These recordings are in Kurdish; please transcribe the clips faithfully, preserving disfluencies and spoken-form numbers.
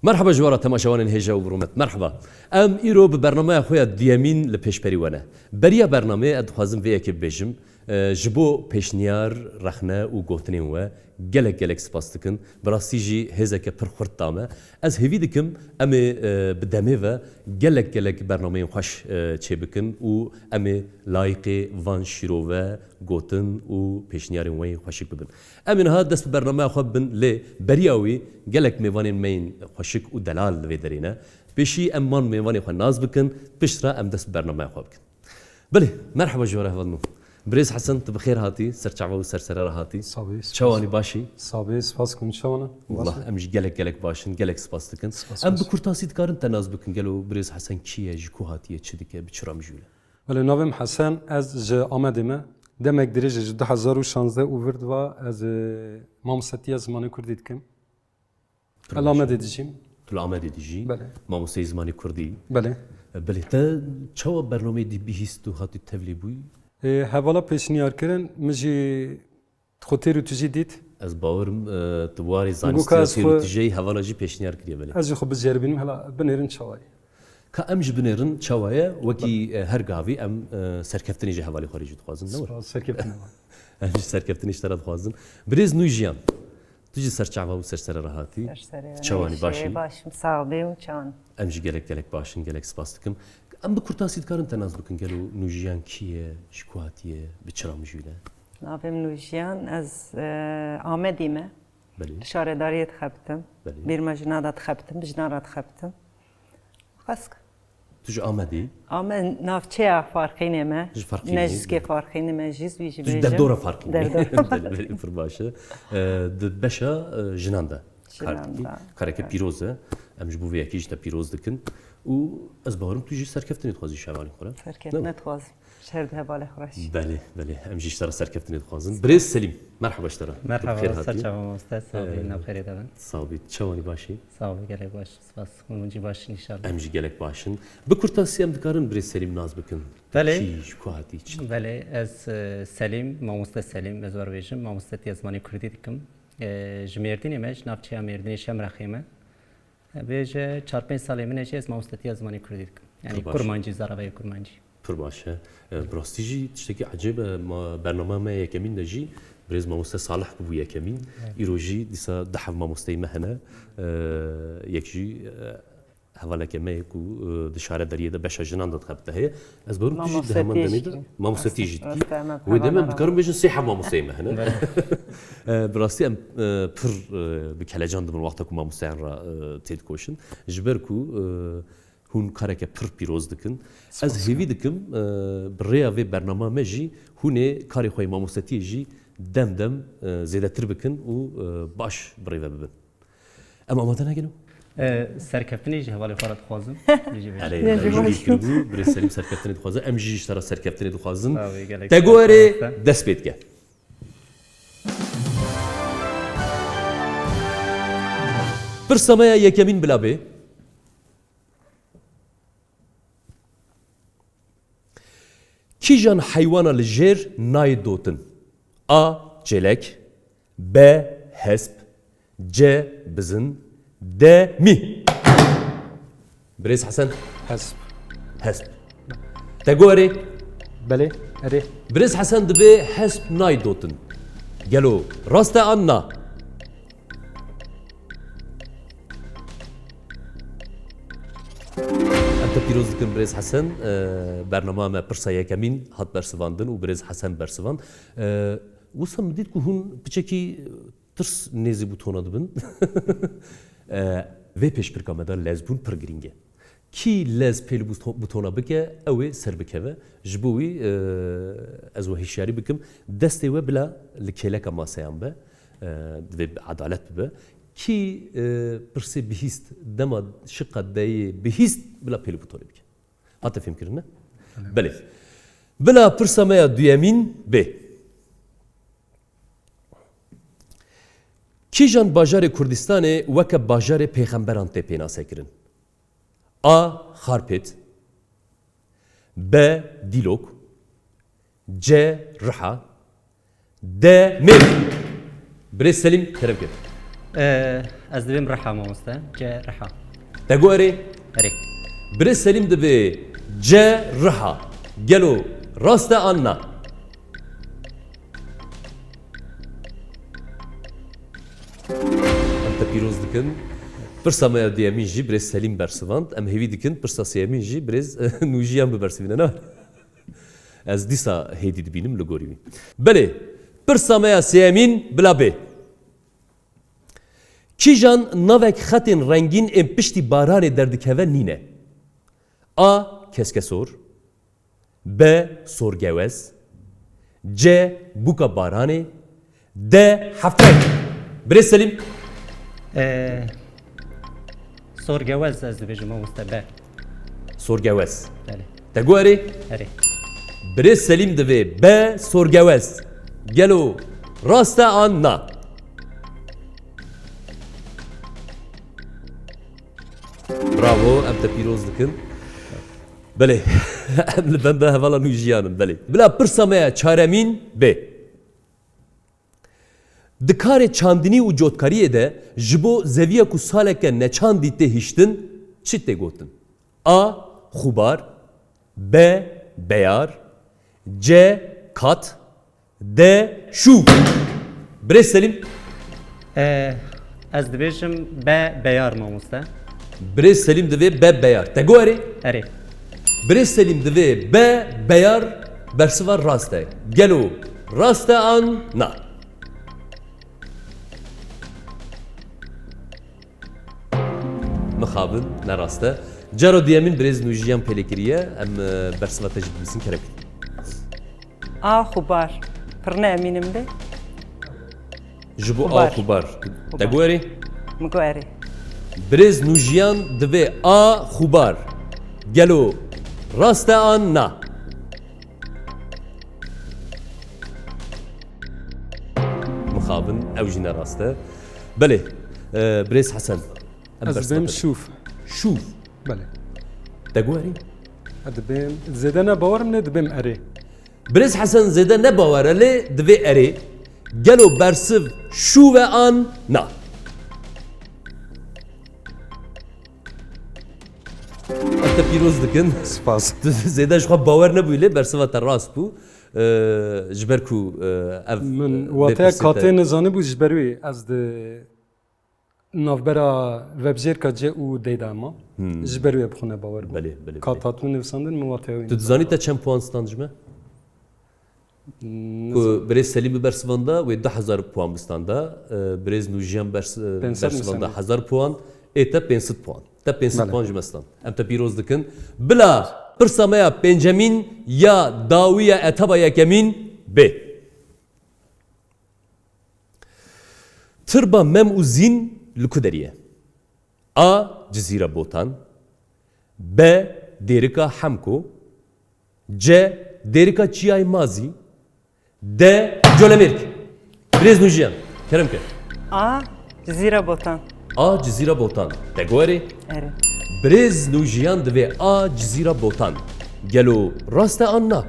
Merheba ji we re temaşevanên hêja û bi rûmet. Merheba. Em îro bi bernameya xwe ya duyemîn li pêşberî we ne. Beriya bernameyê ez dixwazim vê yekê bibêjim. E, ji bo pêşniyar, rexne û gotinên we gelek gelek spas dikin. Bi rastî jî hêzeke pir xurt da me. Ez hêvî dikim em ê, e, bi demê ve gelek gelek bernameyên xweş, e, çêbikin û em ê layîqê van şîrove, gotin û pêşniyarên we yên xweşik bibin. Em ê niha dest bi bernameya xwe bibin, lê beriya wî gelek mêvanên me yên xweşik û delal li vê derê ne. Pêşî em man mêvanê xwe nas bikin, piştre em dest bi bernameya xwe bikin. Belê, merheba ji we re hevalno. Birêz Hesen, tu bi xêr hatî, ser çava û ser sere re hatî. Sabî, spas. Çawanî, başî? Sabî, spas kum, çawana? Wallah, em jî gelek gelek baş in, gelek spas dikin. Spas, em bi kurtasî dikarin te nas bikin, gelo Birêz Hesen kî ye, ji ku hatiye, çi dike, bi çi re mijûl e? Belê, navê min Hesen, ez ji Amedê me. Demek dirêj e, ji du hezar û şazdeh û vir diva ez, e, mamostetiya zimanê kurdî dikim. Pir baş e. Li Amedê dijîm. Tu li Amedê dijî? Belê. Mamosteyê zimanê kurdî? Belê. E, belê. Te çawa bernameyê dî bihîst û hatî tevlî bûyî? E, hevala pêşniyar kirin, min jî xwe têr û tijî dît. Ez bawerim, e, tu warê zanistî ya têr û tijeyî hevala jî pêşniyar kiriye, belê. Ez jî xwe biceribînim, hela binêrin çawa ye. Ka em jî binêrin çawa ye, wekî, e, her gavî em, e, serkeftinê ji hevalê xwe re jî dixwazin, ne were? Spas, serkeftinê. Em jî serkeftinê ji te re dixwazin. Birêz Nûjiyan, tu jî ser çava û ser sere re hatî. Ser serê re. Çawanî, başî? Başim, sax bê û çawan. Em jî gelek gelek baş in, gelek spas dikim. Em bi kurtasî dikarin te nas bikin, gelo Nûjiyan kî ye, ji ku hatiye, bi çi re mijûl e? Navê min Nûjiyan, ez, e, Amedî me. Belê. Li şaredariyê dixebitim. Belê. Bêrma jina de dixebitim, bi jina re dixebitim. Xwesk. Tu ji Amedê? Amed navçeya Farqînê me. Ji Farqînê. Nêzîkê Farqînê me, jî wî jî bêjim. Tu ji derdora Farqînê. Derdora. Belê, belê, pir baş e. E, di beşa, e, jinan de kar dikî. Jinan de. Kareke pîroz e. Em ji bo vê yekê jî te pîroz dikin. Û ez bawerim tu jî serkeftinê dixwazî ji hevalên xwe re. Serkeftinê dixwazim. Ji her du hevalê xwe re jî. Belê, belê. Em jî ji te re serkeftinê dixwazin. Birêz Selîm, merheba ji te re. Merheba, ser çava mamoste, sax bî, nav xêrê de bin. Sax bî, çawanî, başî? Sax bî, gelek baş, spas. Hûn jî baş in înşallah. Em jî gelek baş in. Bi kurtasî em dikarin birêz Selîm nas bikin? Belê. Kî, ji ku hatî, çi? Belê, ez, e, Selîm, mamoste Selîm, ez we re bêjim, mamostetiya zimanê kurdî dikim. E, ji Mêrdînê me, ji navçeya Mêrdînê, Şemrexê me. Bêje çar pênc salê min e jî ez mamostetiya zimanê kurdî dikim. Yanî kurmancî, zaravayê kurmancî. Pir baş e. E, bi rastî jî tiştekî ecêb e. Ma, bernama me yekemîn de jî birêz mamoste Salih bûbû yekemîn. Evet. Îro jî dîsa du heb mamosteyê me hene. E, yek jî, e, hevaleke me ye ku, e, di şaredariyê de beşa jinan de dixebite heye. Ez bawerim tu jî di heman demê de mamostetî jî dikî. Wê demê em dikarin bêjin sê heb mamosteyê me hene. E, bi rastî em, e, pir, e, bi kelecan dibin wexta ku mamosteyan re, e, têdikoşin. Ji ber ku, e, hûn kareke pir pîroz dikin. Ez hêvî dikim, e, bi rêya vê bernama me jî hûn ê karê xwe yê mamostetiyê jî dem dem, e, zêdetir bikin û, e, baş bi rê ve bibin. Em amade ne gelo? E, serkeftinê ji hevalê xwe re dixwazim. Erê, erê, jî kiribû, birêz Selîm serkeftinê dixwaze. Em jî ji te re serkeftinê dixwazin. Te go erê, dest pê dike. Pirsa me ya yekemîn bila bê. Kîjan heywana li jêr nayê dotin? A. Çêlek. B. Hesp. C. Bizin. D. Mî. Birêz Hesen. Hesp. Hesp. Te go erê? Belê, erê. Birêz Hesen dibê hesp nayê dotin. Gelo rast e an na? Em te pîroz dikin birêz Hesen. E, bernama me pirsa yekemîn hat bersivandin û birêz Hesen bersivand. E, wisa min dît ku hûn piçekî tirs nêzî bûtona dibin. E, vê pêşbirka me de lezbûn pir girîng e. Kî lez pêl bû-, bûtona bike, ew ê ser bikeve. Ji bo wî, e, ez we hişyarî bikim, destê we bila li kêleka maseyan be, e, divê bi edalet bibe. Kî, e, pirsê bihîst, dema şiqa deyê bihîst bila pêl bûtonê bike. Hate fêmkirin, ne? Belê. Bila pirsa me ya duyemîn bê. Kîjan bajarê Kurdistanê weke bajarê pêxemberan tê pênasekirin? A. Xarpêt. B. Dîlok. C. Riha. D. Mêr. Birêz Selîm, kerem kir. Ee, ez dibêm Riha mamoste. C Riha. Te got erê? Erê. Birêz Selîm dibê C Riha. Gelo rast e an na? Em te pîroz dikin. Pirsa me ya duyemîn jî birêz Selîm bersivand. Em hêvî dikin pirsa sêyemîn jî birêz Nûjiyan bibersivîne, ne? Ez dîsa hêdî dibînim li gorî wî. Belê, pirsa me ya sêyemîn bila bê. Kîjan navek xetên rengîn ên piştî baranê derdikeve nîne? A. Keskesor. B. Sorgewez. C. Bûka baranê. D. Heftreng. Birêz Selîm. Ee, Sorgewez ez dibêjim mamoste, B. Sorgewez. Belê. Te got erê? Erê. Birêz Selîm divê B. Sorgewez. Gelo rast e an na? Bravo, em te pîroz dikin. Belê, em li benda hevala Nûjiyan in, belê. Bila pirsa me ya çaremîn bê. Di karê çandinî û cotkariyê de ji bo zeviya ku saleke neçandî tê hiştin, çi tê gotin? A. Xubar. B. Beyar. C. Kat. D. Şûv. Birêz Selîm. Ee, ez dibêjim B. Beyar mamoste. Birêz Selîm divê B. Beyar. Te got erê? Erê. Birêz Selîm divê B. Beyar bersiva rast e. Gelo rast e an na? Mixabin, ne rast e. Cara duyemîn birêz Nûjiyan pêlê kiriye. Em, e, bersiva te jî bibîsin, kerem. A. Xubar. Pir ne emîn im lê. Ji bo Xubar. A xubar. Te Xubar. Got erê? Min got erê. Birêz Nûjiyan divê A xubar. Gelo rast e an na? Mixabin, ew jî ne rast e. Belê, e, birêz Hesen. Em Ez bersiva dibêm te- şûf. Şûf. Belê. Te got erê? Ez dibêm, zêde ne bawerim lê dibêm erê. Birêz Hesen zêde ne bawer e lê divê erê. Gelo bersiv şûv e an na? Em te pîroz dikin. Spas. Tu zêde ji xwe bawer nebûyî lê bersiva te rast bû. Ee, ji ber ku, e, ev, Min e, wateya vê pirsê te- katê nizanî bû, ji ber wê ez di navbera vebjêrka C û D de ma. Hmm. Ji ber wê bi xwe nebawer bû. Belê, belê, belê. Kat hatibû nivîsandin, min wateya wê. Tu dizanî te çend puan stand ji me? Ku birêz Selîm bi bersivanda, wê du hezar puan bistanda, e, birêz Nûjiyan bers-, e, Pênc sed bersivanda mi hezar puan, ê te pênc sed puan. Te pênc sed Belê. Puan ji me stand. Em te pîroz dikin. Bila pirsa me ya pêncemîn ya dawî ya etaba yekemîn bê. Tirba Mem û Zîn li ku derê ye? A. Cizîra Botan. B. Dêrika Hemko. C. Dêrika Çiyayê Mazî. D. Colemêrg. Birêz Nûjiyan. Kerem ke. A. Cizîra Botan. A. Cizîra Botan. Te got erê? Erê. Birêz Nûjiyan divê A. Cizîra Botan. Gelo rast e an na?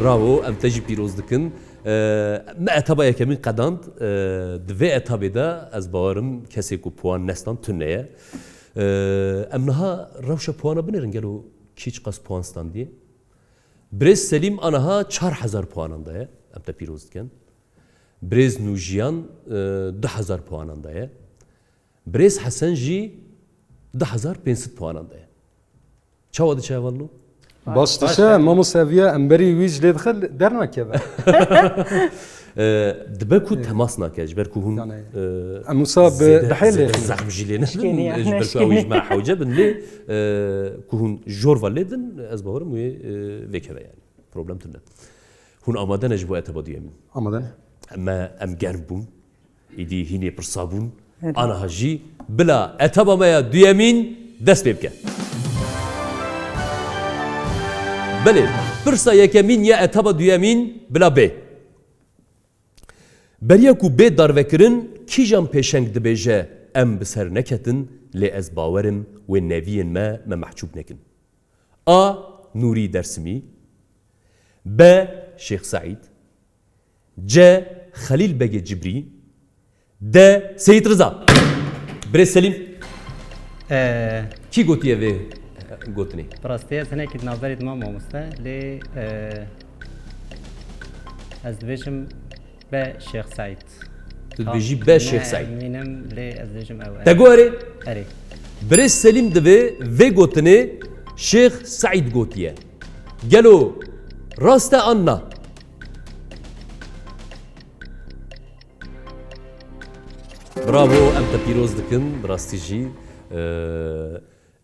Bravo, em te jî pîroz dikin. Ee, me etaba yekemîn qedand. Ee, di vê etabê de ez bawerim kesê ku puan nestand tune ye. Ee, em niha rewşa puana binêrin, gelo kî çiqas puan standiye? Birêz Selîm aniha çar hezar puanan de ye. Em te pîroz dikin. Birêz Nûjiyan, e, du hezar puanan de ye. Birêz Hesen jî du hezar pênc sed puanan de ye. Çawa diçe hevalno? Baş diçe, mamoste, ev ya em berî wî ji lê dixe dernakeve. E, dibe ku temas nake, ji ber ku hûn, Yani, e, em wisa bi, zêde, bi hêl zêde lêxin. Zexm jî lê Şikêniya, nedin, ji ber ku ew şikêniya. ji me hewce bin lê, e, ku hûn jor ve lê din, ez bawerim wê, e, vêkeve yani. Problem tune. Hûn amade ne ji bo etaba duyemîn? Amade ne. Me, em germ bûn. Îdî hînê pirsa bûn. Aniha jî bila etaba me ya duyemîn dest pê bike. Belê, pirsa yekemîn ya etaba duyemîn bila bê. Beriya ku bê darvekirin, kîjan pêşeng dibêje em bi ser neketin, lê ez bawerim wê neviyên me me mehcûb nekin. A. Nûrî Dersimî. B. Şêx Seîd. C. Xelîl Begê Cibrî. D. Seyîd Riza. Birêz Selîm. Ee, Kî gotiye vê gotinê? Bi rastî ez hinekî di navberê de mam mamoste, lê, ee, ez dibêjim B Şêx Seîd. Tu dibêjî B Şêx Seîd. Tam ne emînim, lê ez dibêjim ew e. Te got erê? Erê. Birêz Selîm divê vê gotinê Şêx Seîd gotiye. Gelo rast e an na? Bravo, em te pîroz dikin, bi rastî jî, e,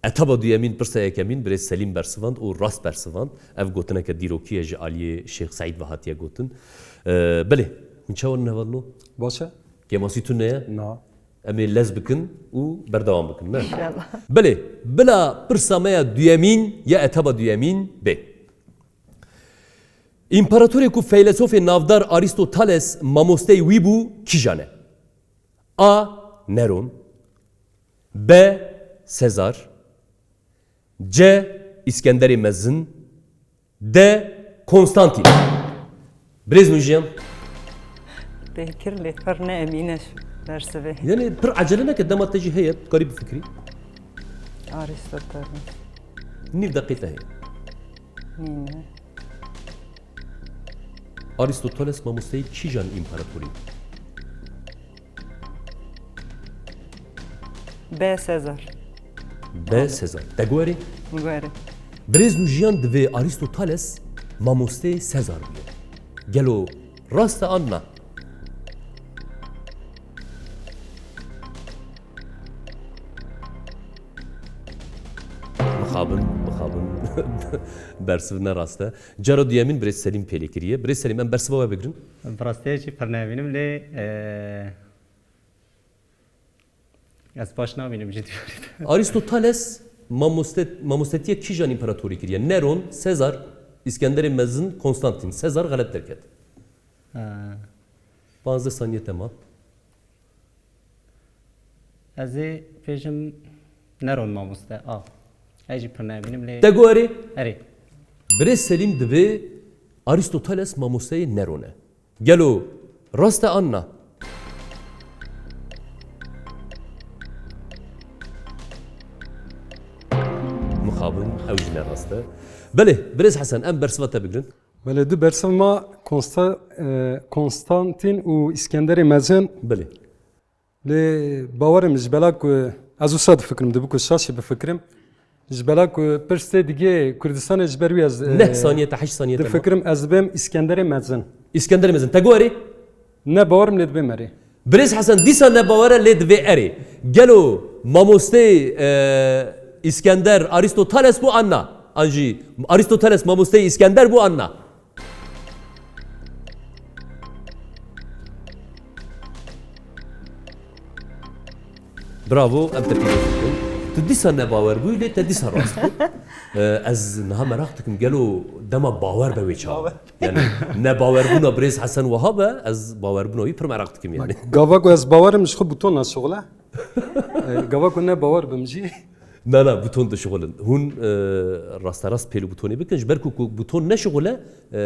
etaba duyemîn, pirsa yekemîn, birêz Selîm bersivand û rast bersivand. Ev gotineke dîrokî ye, ji aliyê Şêx Seîd ve hatiye gotin. E, belê, hûn çawa ne hevalino? Baş e. Kêmasî tune ye? Na. Em ê lez bikin û berdewam bikin, ne? Înşallah. Belê, bila pirsa me ya duyemîn ya etaba duyemîn bê. Împaratorê ku feylesofê navdar Aristoteles mamosteyê wî bû, kîjan e? A. Neron. B. Sezar. C. Îskenderê Mezin. D. Konstantîn. Birêz Nûjiyan. Tê kir lê pir ne emîn e bersivê. Yani pir ecele neke, dema te jî heye, tu karî bifikirî. Aristoteles. Nîv deqê te heye. Nîne. Aristoteles mamosteyê kîjan împaratorî? B. Sezar. B. Sezar. Te got erê? Got erê. Birêz Nûjiyan divê Aristoteles mamosteyê Sezar bûye. Gelo rast e an na? Mixabin, mixabin. Bersiv ne rast e. Cara duyemîn birêz Selîm pêlê kiriye. Birêz Selîm, em bersiva we bigirin. Bi rastî jî pir nemînim lê, e, ez baş namînim jî diyarî de. Aristoteles mamoste-, mamostetiye kîjan împaratorî kiriye? Neron, Sezar, Îskenderê Mezin, Konstantîn. Sezar xelet derket. Ha. Panzdeh saniye te ma. Ez ê bêjim Neron mamoste. A. Ez jî pir nemînim lê. Te got erê? Erê. Birêz Selîm divê Aristoteles mamosteyê Neron e. Gelo rast e an na? Mixabin, ew jî ne rast e. Belê, birêz Hesen, em bersiva te bigirin. Belê, du bersiv ma Konsta-, e, Konstantîn û Îskenderê Mezin. Belê. Lê bawerim ji bela ku ez wisa difikirim, dibi ku şaşî bifikirim. Ji bela ku pirsê digê Kurdistanê ji ber wî ez, e, Neh saniye te, heşt saniye te ma. Difikirim ez dibêm Îskenderê Mezin. Îskenderê Mezin. Te got erê? Ne bawerim lê dibêm erê. Birêz Hesen, dîsa ne bawer e lê divê erê. Gelo mamostê, e, Îskender Aristoteles bû an na? An jî Aristoteles mamosteyê Îskender bû an na? Bravo, em te pîroz dikin. Tu dîsa nebawer bûyî, lê te dîsa rast bû. Ee, ez niha meraq dikim, gelo dema bawer be wê çawa? Bawer. Yani nebawerbûna birêz Hesen wiha be, ez bawerbûna wî pir meraq dikim yani. Gava ku ez bawer im, ji xwe buton naşixule. Ee, gava ku ne bawer bim jî. Na, na, buton dişixulin. Hûn, e, rasterast pêl û butonê bikin. Ji ber ku, ku buton neşixule, e,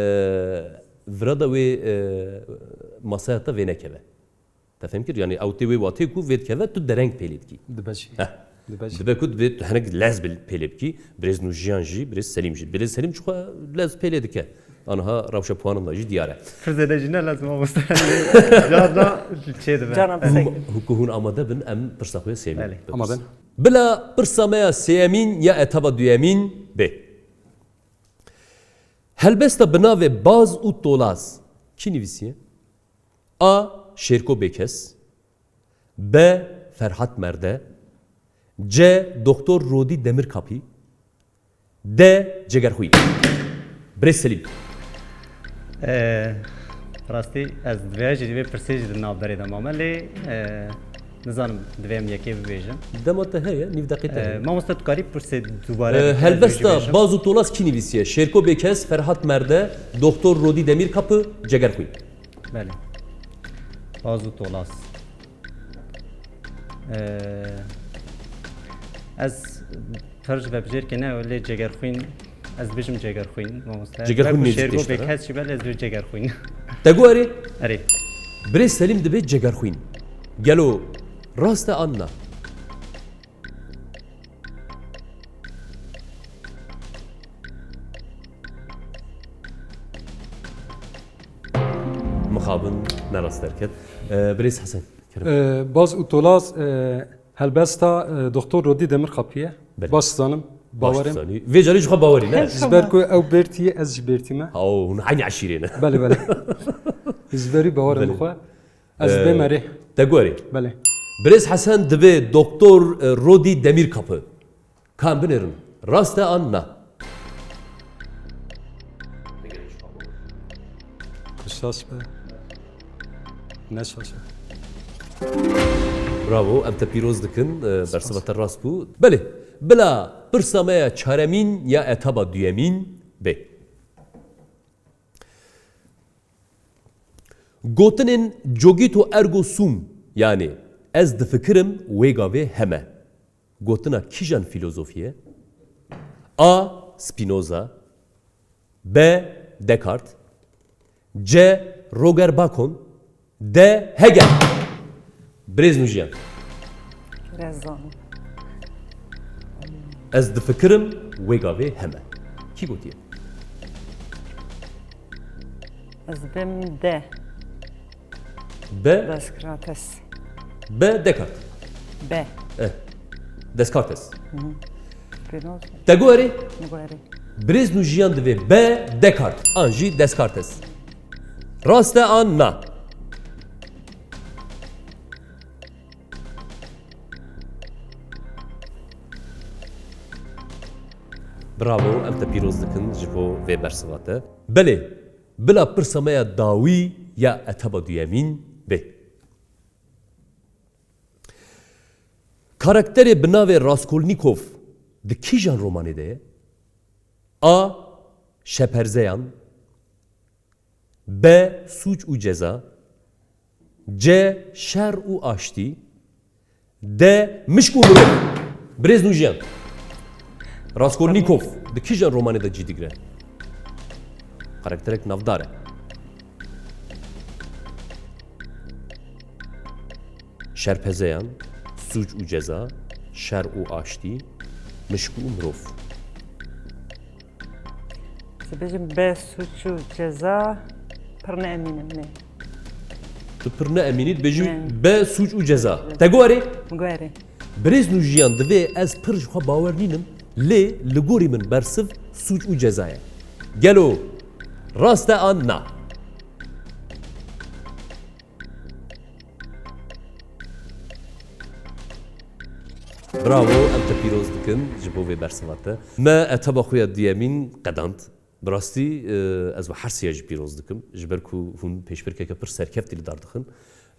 vira da wê, e, masaya te vê nekeve. Te fêm kir? Yani ew tê wê watê ku vê dikeve, tu dereng pêlê dikî. Dibe jî. Heh. Dibe jî. Dibe ku divê tu hinek lez bil-, pêlê bikî. Birêz Nûjiyan jî, birêz Selîm jî. Birêz Selîm çixwe lez pêlê dike. Aniha rewşa puanan da jî diyar e. Pir zêde jî ne lez mamoste. Carna çê dibe. Carna bi sek. Hû-, hû-, ku hûn amade bin, em pirsa xwe sêmî Belê. bipirsin. Amade. Bila pirsa me ya sêyemîn ya etaba duyemîn bê. Helbesta bi navê Baz û Tolaz kî nivîsiye? A. Şêrko Bêkes. B. Ferhat Merde. C. Doktor Rodî Demirkapî. D. Cegerxwîn. Birêz Selîm. Ee, rastî ez divê jî vê pirsê jî di navberê de mame lê, ee, nizanim divê em yekê bibêjin. Dema te heye, nîv deqê te Ee, heye. Mamoste tu karî pirsê dubare Ee, bike, ez jî Helbesta bêjim. Baz û Tolaz kî nivîsiye? Şêrko Bêkes, Ferhat Merde, Doktor Rodî Demirkapı, Cegerxwîn. Belê. Baz û Tolaz. Ee, ez pir ji vebijêrkê ne, lê Cegerxwîn Ez dibêjim Cegerxwîn, mamoste. Cegerxwîn Belku nêzîk şêrgo tişt e, bêkes jî be, lê ez dibêjim Cegerxwîn. Te got erê? Erê. Birêz Selîm dibê Cegerxwîn. Gelo rast e an na? Mixabin ne rast derket. Ee, Birêz Hesen. Kerem. Ee, Baz û Tolaz, e, helbesta, e, Doktor Rodî Demirkapî ye. Belê. Baş zanim, Baş bawerim. zanî. Vê carî ji xwe bawerî ne? Ji ber ku ew bêrtî ye, ez jî bêrtî me. Haw, hûn eynî eşîrê ne? Belê, belê. Ji berî bawerê Belê. min xwe. Ez Ee, dibêm erê. Te got erê? Belê. Birêz Hesen dibê Doktor e, Rodî Demîrkapı. Ka em binêrin. Rast e an na? Şaş be. Ne şaş e. Bravo, em te pîroz dikin. E, bersiva te rast bû. Belê, bila pirsa me ya çaremîn ya etaba duyemîn bê. Gotinên cogito ergo sum, yanî ez difikirim wê gavê heme. Gotina kîjan fîlozofî ye? A. Spinoza, B. Descartes, C. Roger Bacon, D. Hegel. Birêz Nûjiyan. Rezan. Ez difikirim wê gavê heme. Kî gotiye? Ez bim D. B. Descartes. B. Descartes. B. Eh. Descartes. Spinoza. Te got erê? Guerre. Birêz Nûjiyan divê B. Descartes. An jî Descartes. Rast e an na? Bravo, em te pîroz dikin ji bo vê bersiva te. Belê, bila pirsa me ya dawî ya etaba duyemîn bê. Karakterê bi navê Raskolnîkov di kîjan romanê de ye? A. Şerpezeyên, B. Sûc û Ceza, C. Şer û Aştî, D. Mişk û Mirov. Birêz Nûjiyan. Raskolnîkov di kîjan romanê de cî digire? Karakterek navdar e. Şerpezeyên, Sûc û Ceza, Şer û Aştî, Mişk û Mirov. Dibêjim B, Sûc û Ceza. Pir ne emîn im, ne. Tu pir ne emînî dibêjî Ne. B, Sûc û Ceza. Te got erê? Guerre. Birêz Nûjiyan, divê ez pir ji xwe bawer nînim, lê li gorî min bersiv Sûc û Ceza ye. Gelo rast e an na? Bravo, em te pîroz dikin ji bo vê bersiva te. Me etaba xwe ya duyemîn qedand. Bi rastî, e, ez we her siya jî pîroz dikim. Ji ber ku hûn pêşbirkeke pir serkeftî li dar dixin.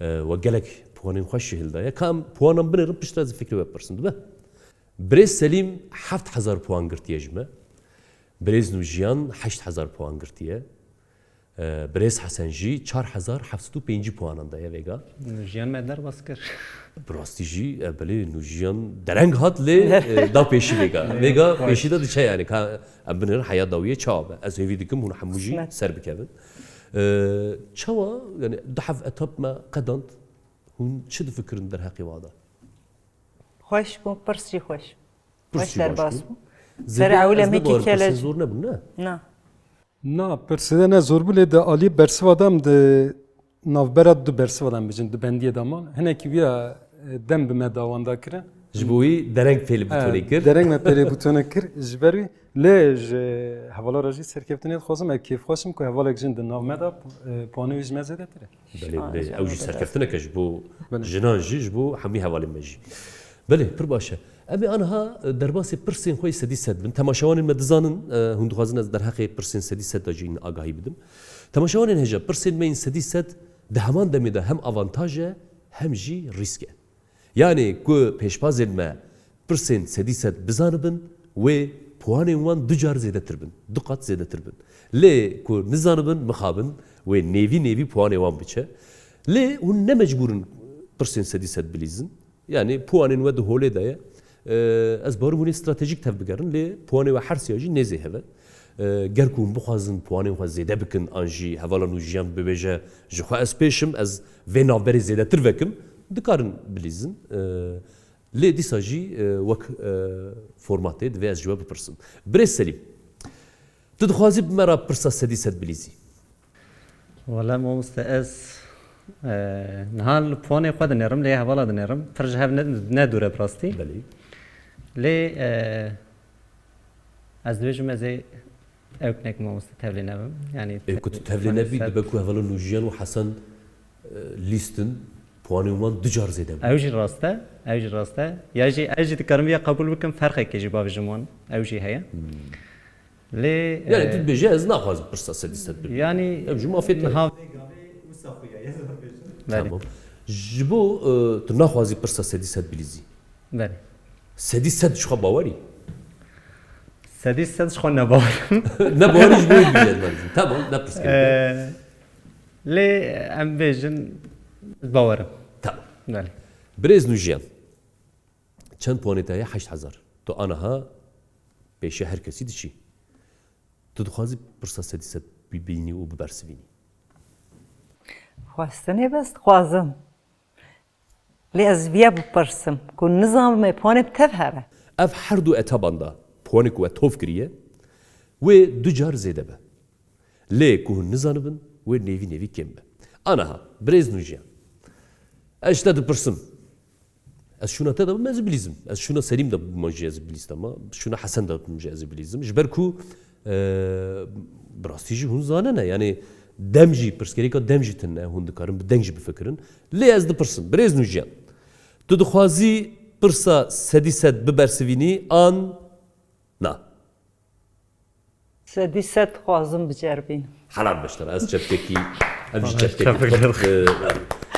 E, we gelek puanên xweş jî hildaye. Ka em puanan binêrin, piştre ez fikrê we bipirsim. Dibe? Birêz Selîm heft hezar puan girtiye ji me. Birêz Nûjiyan heşt hezar puan girtiye. E, Birêz Hesen jî çar hezar heft sed û pêncî puanan daye vêga. Nûjiyan me derbas kir. Bi rastî jî, e, belê Nûjiyan dereng hat lê, e, da pêşî vêga. Vêga pêşî de diçe yani. Ka em binêrin heya dawiyê çawa be. Ez hêvî dikim hûn hemû jî Kısmet. Ser bikevin. E, çawa, yani du hev etap me qedand, hûn çi difikirin derheqê wa de? Xweş bû, pirs jî xweş. Pirs Xweş jî baş derbas bû. bû. Zêde Serê ewle ez me ne bawerim, kîkelej. Pirsên zor nebûn, ne? Na. Na, pirsê de ne zor bû lê di alî bersiva de em di navbera du bersiva de em bijin, du bendiyê de man. Hinekî wî ya, e, dem bi me dawanda kirin. Ji bo wî dereng pêlî bûtonê kir. Dereng me pêlî bûtonê kir. Ji ber wî lê ji hevala re jî serkeftinê dixwazim. Ez kêfxweş im ku hevalek jin di nav me de, e, puanê wî ji me zêdetir e. Belê, belê. Ew jî serkeftineke ji bo Belê. Jinan jî, ji bo hemî hevalên me jî. Belê, pir baş e. Em ê aniha, e, derbasê pirsên xwe yê sedî sed bin. Temaşevanên me dizanin, e, hûn dixwazin ez derheqê pirsên sedî sed de jî agahî bidim. Temaşevanên hêja, pirsên me yên sedî sed di heman demê de hem avantaj e, hem jî rîsk e. Yanî ku pêşbazên me pirsên sedî sed bizanibin, wê puanên wan du car zêdetir bin, du qat zêdetir bin. Lê ku nizanibin, mixabin, wê nêvî nêvî puanê wan biçe. Lê hûn ne mecbûr in pirsên sedî sed bilîzin. Yanî puanên we di holê de ye. Ee, ez bawerim hûn ê stratejîk tevbigerin, lê puanê we her siya jî nêzê hev e. E, ger ku hûn bixwazin puanên xwe zêde bikin an jî hevala nûjiyan bibêje, ji xwe ez pêşim, ez vê navberê zêdetir vekim, dikarin bilîzin. E, lê dîsa jî, e, wek, e, formatê divê ez ji we bipirsim. Birêz Selîm, tu dixwazî bi me re pirsa sedî sed bilîzî? Wele mamoste, ez, e, niha li puanê xwe dinêrim, lê hevala dinêrim. Pir ji hev ne, ne dûr e bi rastî. Belê. Lê, e, ez dibêjim ez ê ewk nekim mamoste, tevlê nebim. Yanî Ê, ku tu tevlê nebî, dibe ku hevala Nûjiyan û Hesen, e, lîstin, puanên wan du car zêde bû. Ew jî rast e, ew jî rast e. Ya jî, ez jî dikarim ya qebûl bikim, ferqekê jî bavêjim wan. Ew jî heye. Hmm. Lê, Yani e, tu dibêje ez naxwazim pirsa sedî sed bibînim. Yanî Ev jî mafê te ye. Niha vê gavê wisa xuya ye, ez bêjim. Belê. Tamam. Ji bo, e, tu naxwazî pirsa sedî sed bilîzî? Belê. Sedî sed ji xwe bawerî? Sedî sed ji xwe nebawerim. Ne bawerî ji bo wê dibêje ez bawerî. Tamam, ne pirsgirêk e. E, lê em bêjin bawerim. Tamam. Belê. Birêz Nûjiyan, çend puanê te heye? Heşt hezar. Tu aniha pêşiya her kesî diçî. Tu dixwazî pirsa sedî sed bibînî û bibersivînî? Xwestinê bes dixwazim. Lê ez viya bipirsim, ku nizanibim ê puanê bi tev here. Ev her du etaban de puanê ku we tov kiriye, wê du car zêde be. Lê ku hûn nizanibin, wê nêvî nêvî kêm be. Aniha, birêz Nûjiyan, ez ji te dipirsim. Ez şûna te de bim, ez ê bilîzim. Ez şûna Selîm de bûma jî ez ê bilîzim, ama şûna Hesen de bim jî ez ê bilîzim. Ji ber ku, e, bi rastî jî hûn zanene. Yanî dem jî, pirsgirêka dem jî tune, hûn dikarin bi deng jî bifikirin. Lê ez dipirsim, birêz Nûjiyan, tu dixwazî pirsa sedî sed bibersivînî an na? Sedî sed dixwazim biceribînim. Helal beşdar, ez çepkekî, ev jî Helal çepkekî. Çepik. Top, e,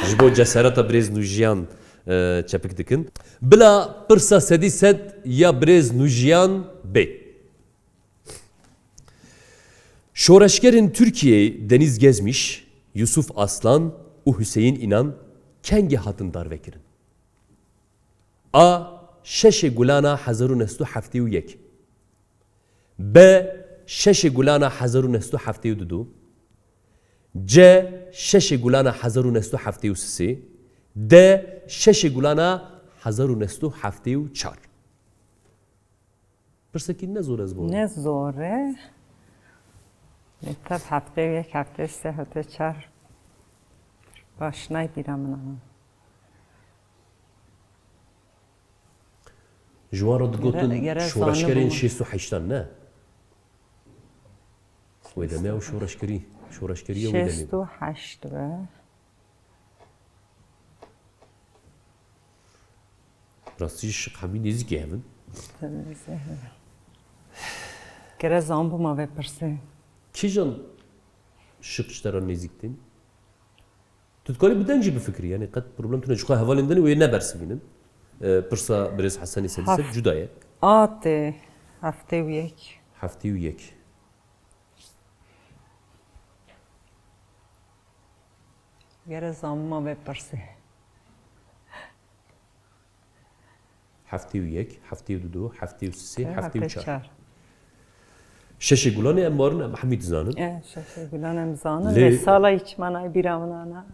ji bo cesereta birêz Nûjiyan, e, çepik dikin. Bila pirsa sedî sed ya birêz Nûjiyan bê. Şoreşgerên Tirkiyeyê Deniz Gezmiş, Yusuf Aslan û Hüseyin İnan kengî hatin darvekirin? A, şeşê Gulana hezar û neh sed û heftê û yek. B, şeşê Gulana hezar û neh sed û heftê û du. C, şeşê Gulana hezar û neh sed û heftê û sê. D, şeşê Gulana hezar û neh sed û heftê û çar. Pirsekî ne zor ez bû. Ne zor e. Lê tev heftê û yek, heftê û sê, heftê û çar. Baş nayê bîra min ama. Ji wan re digotin Gere-, gere şoreşgerên zanibû. Şêst û heştan ne? Wê demê ew şoreşgerî, şoreşgeriya wê demê bû. Şêst û heşt be. Rastî jî şiq hemî nêzîkî hev in. Gere zanbûma vê pirsê. Kîjan şiq ji te re nêzîk tên? Tu dikarî bi deng jî bifikirî, yanî qet problem tune. Ji xwe hevalên din wê nebersivînin. E, pirsa birêz Hesenî sedî sed Heft-, cuda ye. A tê, heftê û yek. Heftê û yek. Gere zanbûma vê pirsê. Heftê û yek, heftê û du, heftê û sê, heftê û çar. Heftê û çar. Şeşê Gulanê em warin, em hemî dizanin. E, şeşê Gulan em zanin. Lê Lê sala hiç manayê bîra min ana.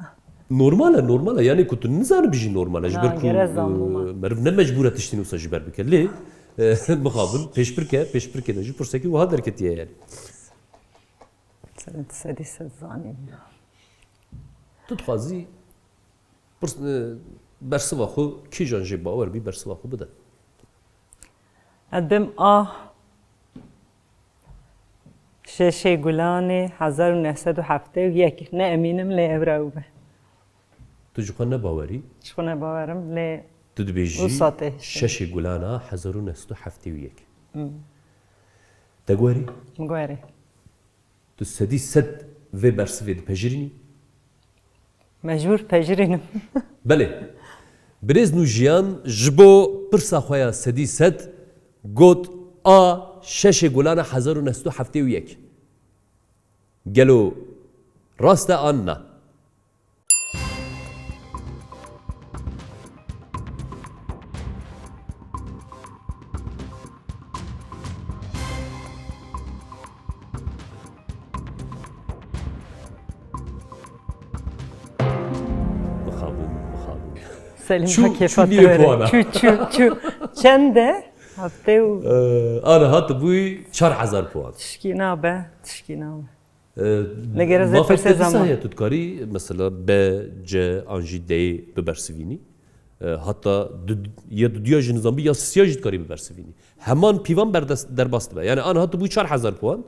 Normal e, normal e. Yanî ku tu nizanibî jî normal e. Ji Na, ber ku, gere zanbûma. E, meriv ne mecbûr e tiştên wisa ji ber bike. Lê, e, mixabin, pêşbirke, pêşbirke de jî pirsekî wiha derketiye yanî. Sedî sed zanî. Tu dixwazî pirs-, e, bersiva xwe kîjan jê bawer bî, bersiva xwe bide. Ez bim A, şeşê Gulanê hezar û neh sed û heftê û yek. Ne emînim lê ev re ew be. Tu ji xwe ne bawerî? Ji xwe ne bawerim lê Tu dibêjî wisa tê. Şeşê Gulana hezar û neh sed û heftê û yek. Hmm. Te guherî? Min guherî. Tu sedî sed vê bersivê dipejirînî? Mecbûr pejirînim. Belê. Birêz Nûjiyan ji bo pirsa xwe ya sedî sed got A, şeşê Gulana hezar û neh sed û heftê û yek. Gelo rast e an na? Selim, çû, çû nîvê puana. Çû, çû, çû. Çend e? Heftê û Ee, ana hat bûyî çar hezar puan. Tişkî nabe, tişkî nabe. Ee, Li gere zê mafek pirsê te dîsa zaman heye, tu dikarî mesela B, C an jî D'yê bibersivînî. Ee, hatta du-, ya duduya jî nizam bî ya sisiya jî dikarî bibersivînî. Heman pîvan berdes-, derbas dibe. Yani aniha tu bûyî çar hezar puan.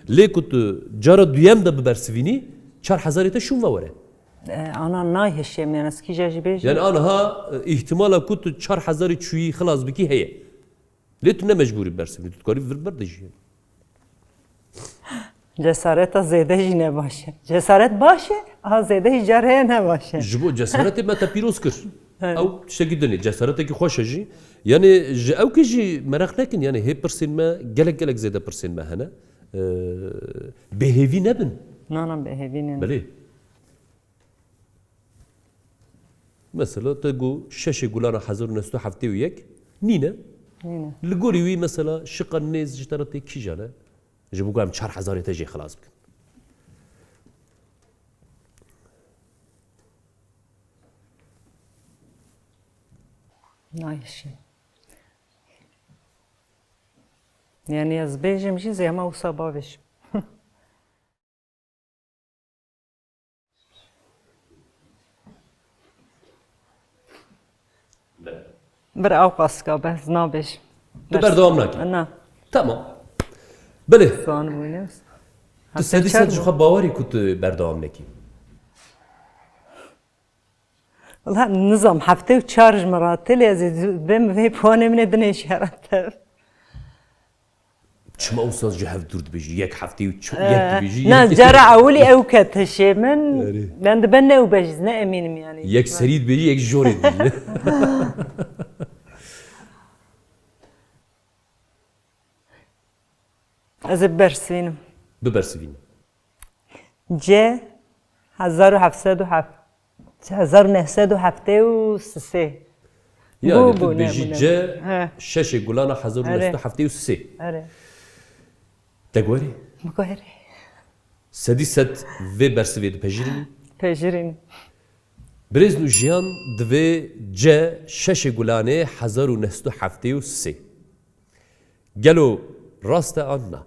Lê ku tu cara duyem de bibersivînî, çar hezarê te şûn ve were. E, ana nayê hişê min, ez kîja jî bêjim. Yani aniha, e, îhtimala ku tu çar hezarê çûyî xilas bikî heye. Lê tu ne mecbûrî bersivînî, tu dikarî vir berde jî. Cesareta zêde jî ne baş e. Cesaret baş e, ha zêde jî carê ne baş e. Ji bo cesaretê me te pîroz kir. Evet. Ew tiştekî din e, cesaretekî xweş e jî. Yani ji ewkê jî meraq nekin, yani hê pirsên me, gelek gelek zêde pirsên me hene. Ee, bêhêvî nebin. Na, na, bêhêvî nebin. Belê. Mesela te got şeşê Gulana hezar û neh sed û heftê û yek nîne. Nîne. Li gorî wî mesela şiqa nêz ji te re tê kîjan e? Ji bo ku em çar hezarê te jê xilas bikin. Nayê hişê. Yani ez bêjim jî zêma wisa bavêjim. Bir ew qasika be, ez nabêjim. Tu berdewam nakî? Na. Tamam. Belê. Zanibûne. Tu sedî sed ji xwe bawerî ku tu berdewam nekî? Wala nizam, heftê û çar ji min re tê, lê ez ê bêm vê puanê min ê dinê jî here tev. Çima wisa ji hev dûr dibêjî? Yek heftê û çi-, yek dibêjî, na, yek cara ewilî ew ket hişê min. Erê. Ben dibe ne û bejîz, ne emînim yani. Yek serî dibêjî, yek jorê dibêjî. Ez ê bibersivînim. Bibersivîne. C, hezar û heft sed û heft, hezar û neh sed û heftê û sê. Yani bû, tu bû, dibêjî nebû, C, nebû. He. Şeşê Gulana hezar û neh sed û heftê û sê. Erê. Te guherî? Biguherî. Sedî sed vê bersivê dipejirînî? Pejirîn. Birêz Nûjiyan divê C, Şeşê Gulanê hezar û neh sed û heftê û sê. Gelo rast e an na?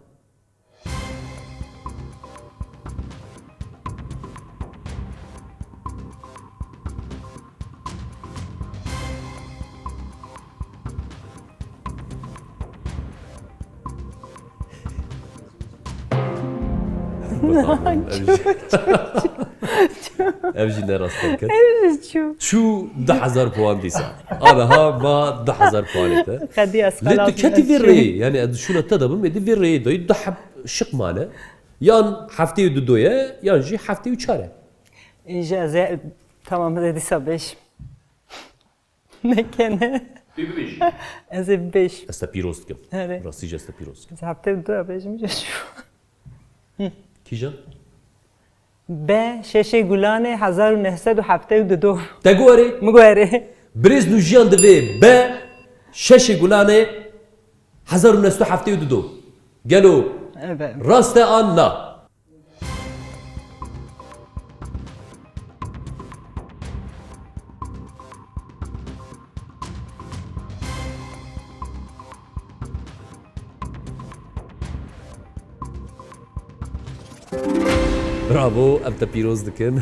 Ev jî ne rast e. Ev jî çû. Çû du hezar puan dîsa. Aniha ma du hezar puanê te. Qedî ez xelas. Lê tu ketî vê rêyê, yani ez di şûna te de bim, êdî vê rêyê de du heb şiq mane. Yan heftê û du doye, yan jî heftê û çar e. Îja ez ê, tamam, ez ê dîsa bêjim. Nekene. Tu bibêjî. Ez ê bibêjim. Ez te pîroz dikim. Erê. Rastî jî ez te pîroz dikim. Ez heftê û du bêjim, jî çû. Kîjan? B, Şeşê Gulanê hezar û neh sed û heftê û du. Te guherê? Min guherê. Birêz Nûjiyan divê B, Şeşê Gulanê hezar û neh sed û heftê û du. Gelo rast e an na? Bravo, em te pîroz dikin.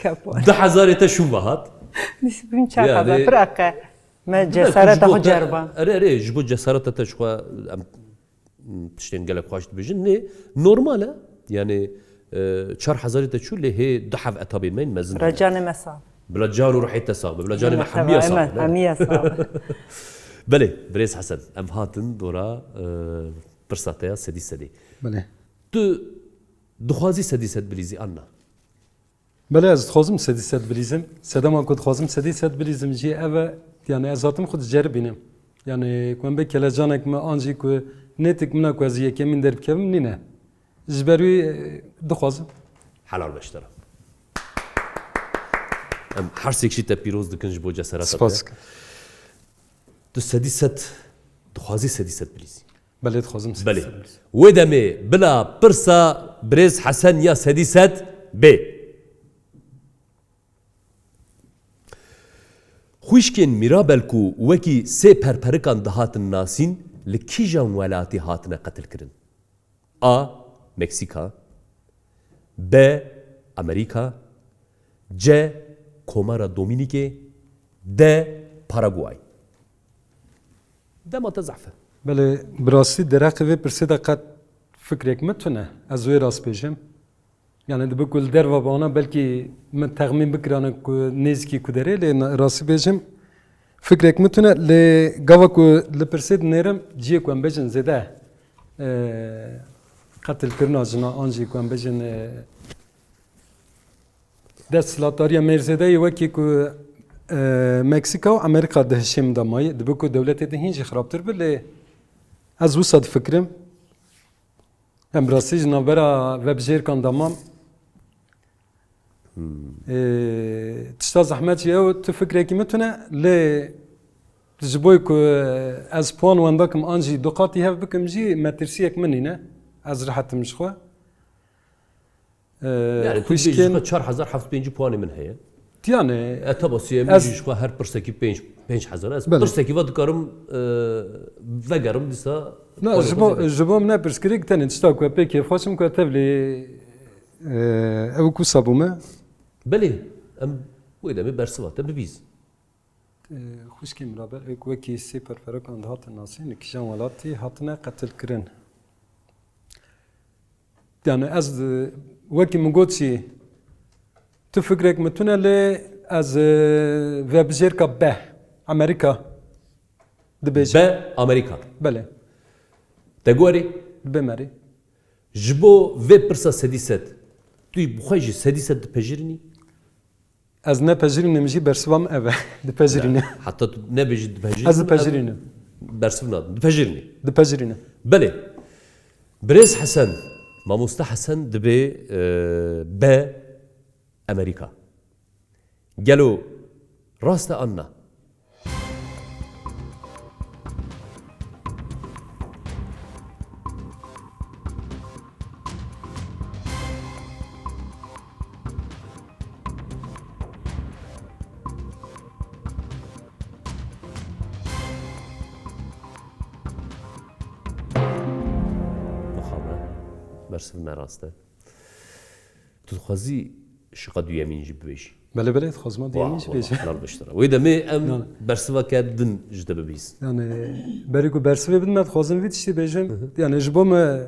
Kepo. Du hezarê te şûn ve hat. Dîsîplîn çar hezar, yani, pir eqe. Me cesareta xwe ceriband. Erê, erê, ji bo cesareta te ji xwe em tiştên gelek xweş dibêjin. Nê, normal e. Yani, e, çar hezarê te çû, lê hê du heb etabê me yên mezin. Bila canê me sax. Bila can û ruhê te sax be. Bila canê me hemiya sax be. Hemiya sax be. Belê, birêz Hesen, em hatin dora, e, pirsa te ya sedî sedê. Belê. Tu dixwazî sedî sed bilîzî an na? Belê, ez dixwazim sedî sed bilîzim. Sedema ku dixwazim sedî sed bilîzim jî ev e, yani ez hatim xwe diceribînim. Yani ku em bê kelecanek me an jî ku nêtik min a ku ez yekemîn derbikevim nîne. Ji ber wî, e, dixwazim. Helal be ji te re. Em her sêk jî te pîroz dikin ji bo cesareta te. Spas dikim. Tu sedî sed dixwazî sedî sed bilîzî? Belê, dixwazim sedî sed bilîzim. Belê. Wê demê bila pirsa birêz Hesen ya sedî sed bê. Xwişkên Mirabel ku wekî sê perperikan dihatin nasîn, li kîjan welatî hatine qetilkirin? A. Meksîka. B. Amerîka. C. Komara Domînîkê. D. Paraguay. Dema te zehf e. Belê, bi rastî derheqê vê pirsê de qet fikrek min tune. Ez wê rast bêjim. Yani dibe ku li derva bana belkî min texmîn bikirane ku nêzîkî ku derê, lê na-, rastî bêjim, fikrek min tune, lê gava ku li pirsê dinêrim, cihê ku em bêjin zêde, e, qetilkirina jina an jî ku em bêjin, e, desthilatdariya mêr zêde yê wekî ku, e, Meksîka û Amerîka di hişê min de mayî, dibe ku dewletê din hîn jî xirabtir bi, lê ez wisa difikirim. Em bi rastî ji navbera vebijêrkan de mam. Hmm. Ê, tişta zehmet jî ew, tu fikrekî min tune, lê ji bo ku ez puan wenda kim an jî du qatî hev bikim jî metirsiyek min nîne. Ez rihet im ji xwe. Ê, Yani, tu dibêjî xwişkên ji xwe çar hezar heft pêncî puanê min heye. Yani, E, tabi, siyemî ez jî ji xwe her pirsekî pênc, pênc hezar. Ez Belê. pirsekî ve dikarim, e, vegerim dîsa Na, puanê ji xwe bo, zêde. ji bo min ne pirsgirêk tenê tişta ku pê kêfxweş im ku tevlî, e, ew ku sabû me. Belê, em wê demê bersiva te bibîz. E, xwişkê min raber, ew ku wekî sê perperekan dihatin nasîn, li kîjan welatî hatine qetilkirin? Yani ez, e, wekî min got jî, tu fikrek min tune lê ez, e, vebijêrka B, Amerîka dibêjim. B, Amerîka. Belê. Te gorî? Dibe merî. Ji bo vê pirsa sedî sed, tu bi xwe jî sedî sed dipejirînî? Ez nepejirînim jî bersiva min ev e. Dipejirînim. Ya, heta tu nebêjî dipejirînim, Ez dipejirînim. em bersiv nadin. Dipejirînî. Dipejirînim. Belê. Birêz Hesen, mamoste Hesen dibê, e, B Amerîka. Gelo rast e an na? Mixabe. Bersiv me rast e. Tu dixwazî şiqa duyemîn jî bibêjî? Belê, belê, dixwazim a duyemîn jî Wa, bêjim. wa, lal biştira. Wê demê em Nane. bersiva ke din ji te bibîz. Yani, berî ku bersivê bidim, ez dixwazim vî tiştî bêjim. Hı hı. Yani, ji bo me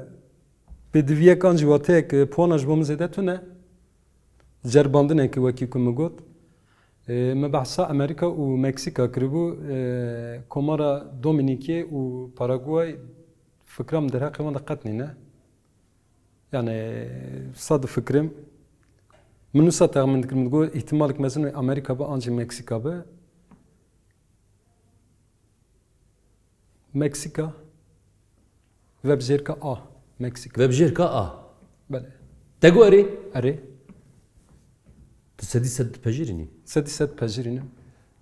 pêdiviyek an jî wateyek, e, puana ji bo min zêde tune. Ceribandinekî wekî ku min got. E, me behsa Amerîka û Meksîka kiribû, e, Komara Domînîkê û Paraguay fikra min derheqê wan de qet nîne. Yani, wisa difikirim. Min wisa texmîn dikirim, digot, îhtimalek mezin wê Amerîka be, an jî Meksîka be. Meksîka, vebijêrka A, Meksîka. Vebijêrka A. Belê. Te got erê? Erê. Tu sedî sed dipejirînî? Sedî sed pejirînim.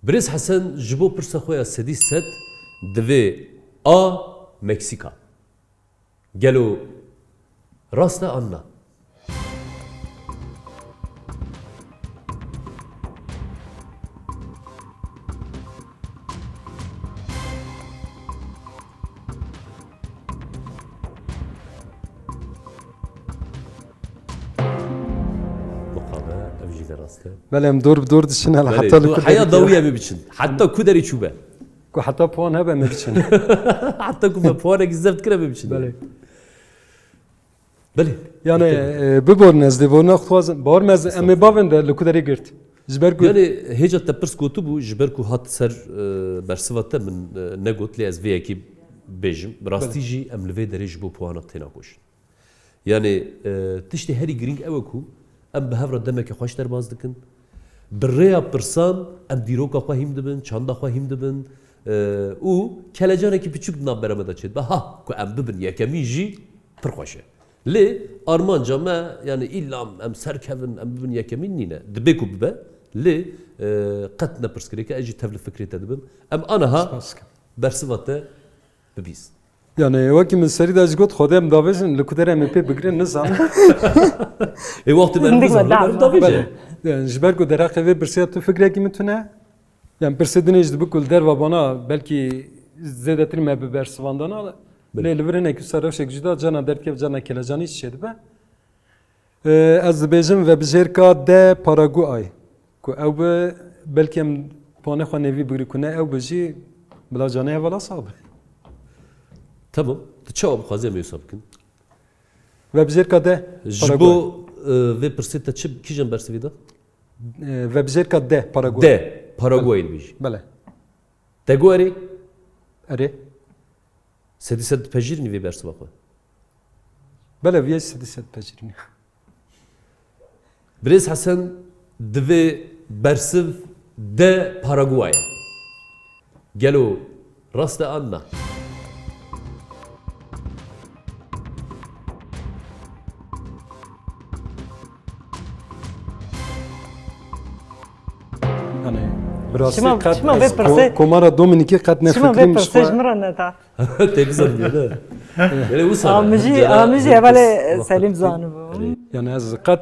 Birêz Hesen ji bo pirsa xwe ya sedî sed divê A, Meksîka. Gelo rast e an na? Mixabe, ev jî de rast e. Belê, em dor bi dor diçin, hele Belê, heta li tu ku heya derê dawî em ê biçin. Heta ku derê çûbe. Ku heta puan hebe em ê biçin. Heta ku me puanekî zeft kir em ê biçin. Belê. Belê. Yani, Bitir. e, biborin ez dê borna xwazim. Bawer me ez, em ê Estağfurullah. bavên de li ku derê girt. Ji ber ku Yani, hêja te pirs gotibû, ji ber ku hat ser, e, bersiva te min, e, negot, lê ez vê yekê bêjim. Bi rastî Belê. jî em li vê derê ji bo puana tênakoşin. Yani, e, tiştê herî girîng ew e ku em bi hev re demeke xweş derbas dikin. Bi rêya pirsan em dîroka xwe hîm dibin, çanda xwe hîm dibin, e, û kelecanekî piçûk di navbera me de çêdibe. Ha, ku em bibin yekemîn jî pir xweş e. Lê armanca me, yani îlla em serkevin, em bibin yekemîn nîne. Dibe ku bibe, lê, e, qet ne pirsgirêk e, ez jî tev li fikrê te dibim. Em aniha Spas dikim. bersiva te bibîst. Yani, wekî min serî de jî got, Xwedê em davêjin, li ku derê em ê pê bigirin, nizanim. Ê, wextê me Hindik nizam, me em davêjin. Belê. Yani, ji ber ku derheqê vê pirsiya tu fikrekî min tune, Yani pirsê dinê jî dibe ku li derva bana belkî zêdetir me bi bersivandana, Belê. lê li vir hinek wisa rewşek cuda, carna derdikeve, carna kelecanî çêdibe. Ee, ez dibêjim vebijêrka D Paraguay. Ku ew bi, belkî em puanê xwe nêvî bigrin ku ne ew bi jî bila canê hevala sax be. Tamam. Tu çawa bixwazî em ê wisa bikin? Vebijêrka D Ji Paraguay. bo, e, vê pirsê te çi, kîjan bersivî da? Ee, vebijêrka D Paraguay. D. Paraguay dibêjî. Bele. Te got erê? Erê. Sedî sed dipejirînî vê bersiva xwe? Bele, vîya jî sedî sed dipejirînî. Birêz Hesen, divê bersiv D Paraguay e. Gelo rast e an na? Yani, bi rastî Çima, qet çima ez vê ko-, pirsê, Komara Dominikê qet ne çima vê fikrîm ji pirsê xwe ji min re neda? Tê bizanî ne? Belê wisa A, ne. min jî, Cara a, min jî vê hevalê pirs-, Selîm zanibû. Erê. Yani ez qet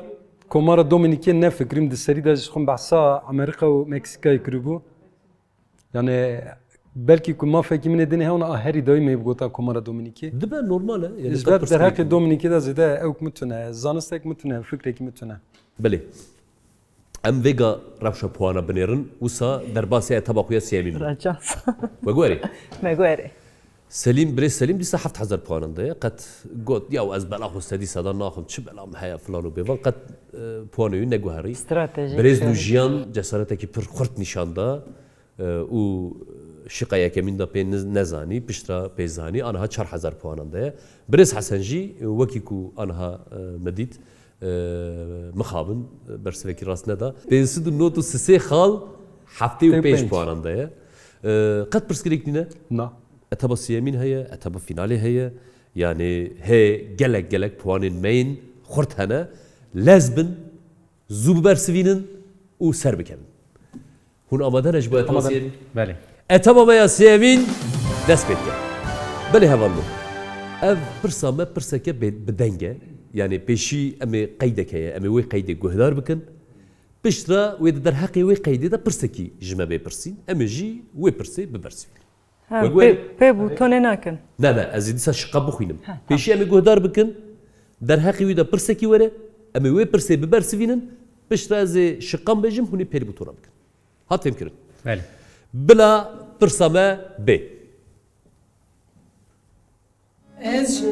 Komara Dominikê ne fikrîm, di serî de ji xwe behsa Amerîka û Meksîkayê kiribû. Yani belkî ku mafekî min ê dinê hewna a herî dawî me bigota Komara Dominikê. Dibe normal e. Yani Ji ber derheqê Dominikê de zêde ewk min tune, zanistek min tune, fikrekî min tune. Belê. Em vêga rewşa puana binêrin, wisa derbasî etaba xwe ya sêyemîn bin. Raças. We got erê? Me got erê. Selîm, birêz Selîm dîsa heft hezar puanan de ye. Qet got, "Ya ez bela xwe sedî sedan naxim, çi bela min heye?" filan û bêvan. Qet, e, puanê wî neguherî. Stratejîk Birêz şer. Nûjiyan cesaretekî pir xurt nîşan da, e, û şiqa yekemîn de pê niz-, nezanî, piştre pê zanî, aniha çar hezar puanan de ye. Birêz Hesen jî, e, wekî ku aniha, e, me dît, e, mixabin, e, bersivekî rast neda. Pênc sed û nod û sê xal heftê û pênc Pênc. puanan de ye. E, qet pirsgirêk nîne? Na. Etaba sêyemîn heye, etaba fînalê heye. Yani hê gelek gelek puanên me yên xurt hene. Lez bin, zû bibersivînin û ser bikevin. Hûn amade ne ji bo etaba Amade. sêyemîn? Belê. Etaba me ya sêyemîn dest pê dike. Belê hevalno. Ev pirsa me pirseke bê-, bi deng e. Yani pêşî em ê qeydek heye. Em ê wê qeydê guhdar bikin. Piştre wê di derheqê wê qeydê de pirsekî ji me bê pirsîn. Em ê jî wê pirsê bibersivînin. Ha, We got pê, erê? pê bû tonê nakin. Ne, ne, ez ê dîsa şiqa bixwînim. Ha, tamam. Pêşî em ê guhdar bikin. Derheqê wî de pirsekî were. Em ê wê pirsê bibersivînin. Piştre ez ê şiqan bêjim, hûn ê pêrî bûtona bikin. Hat fêmkirin? Belê. Bila pirsa me bê. Ez ji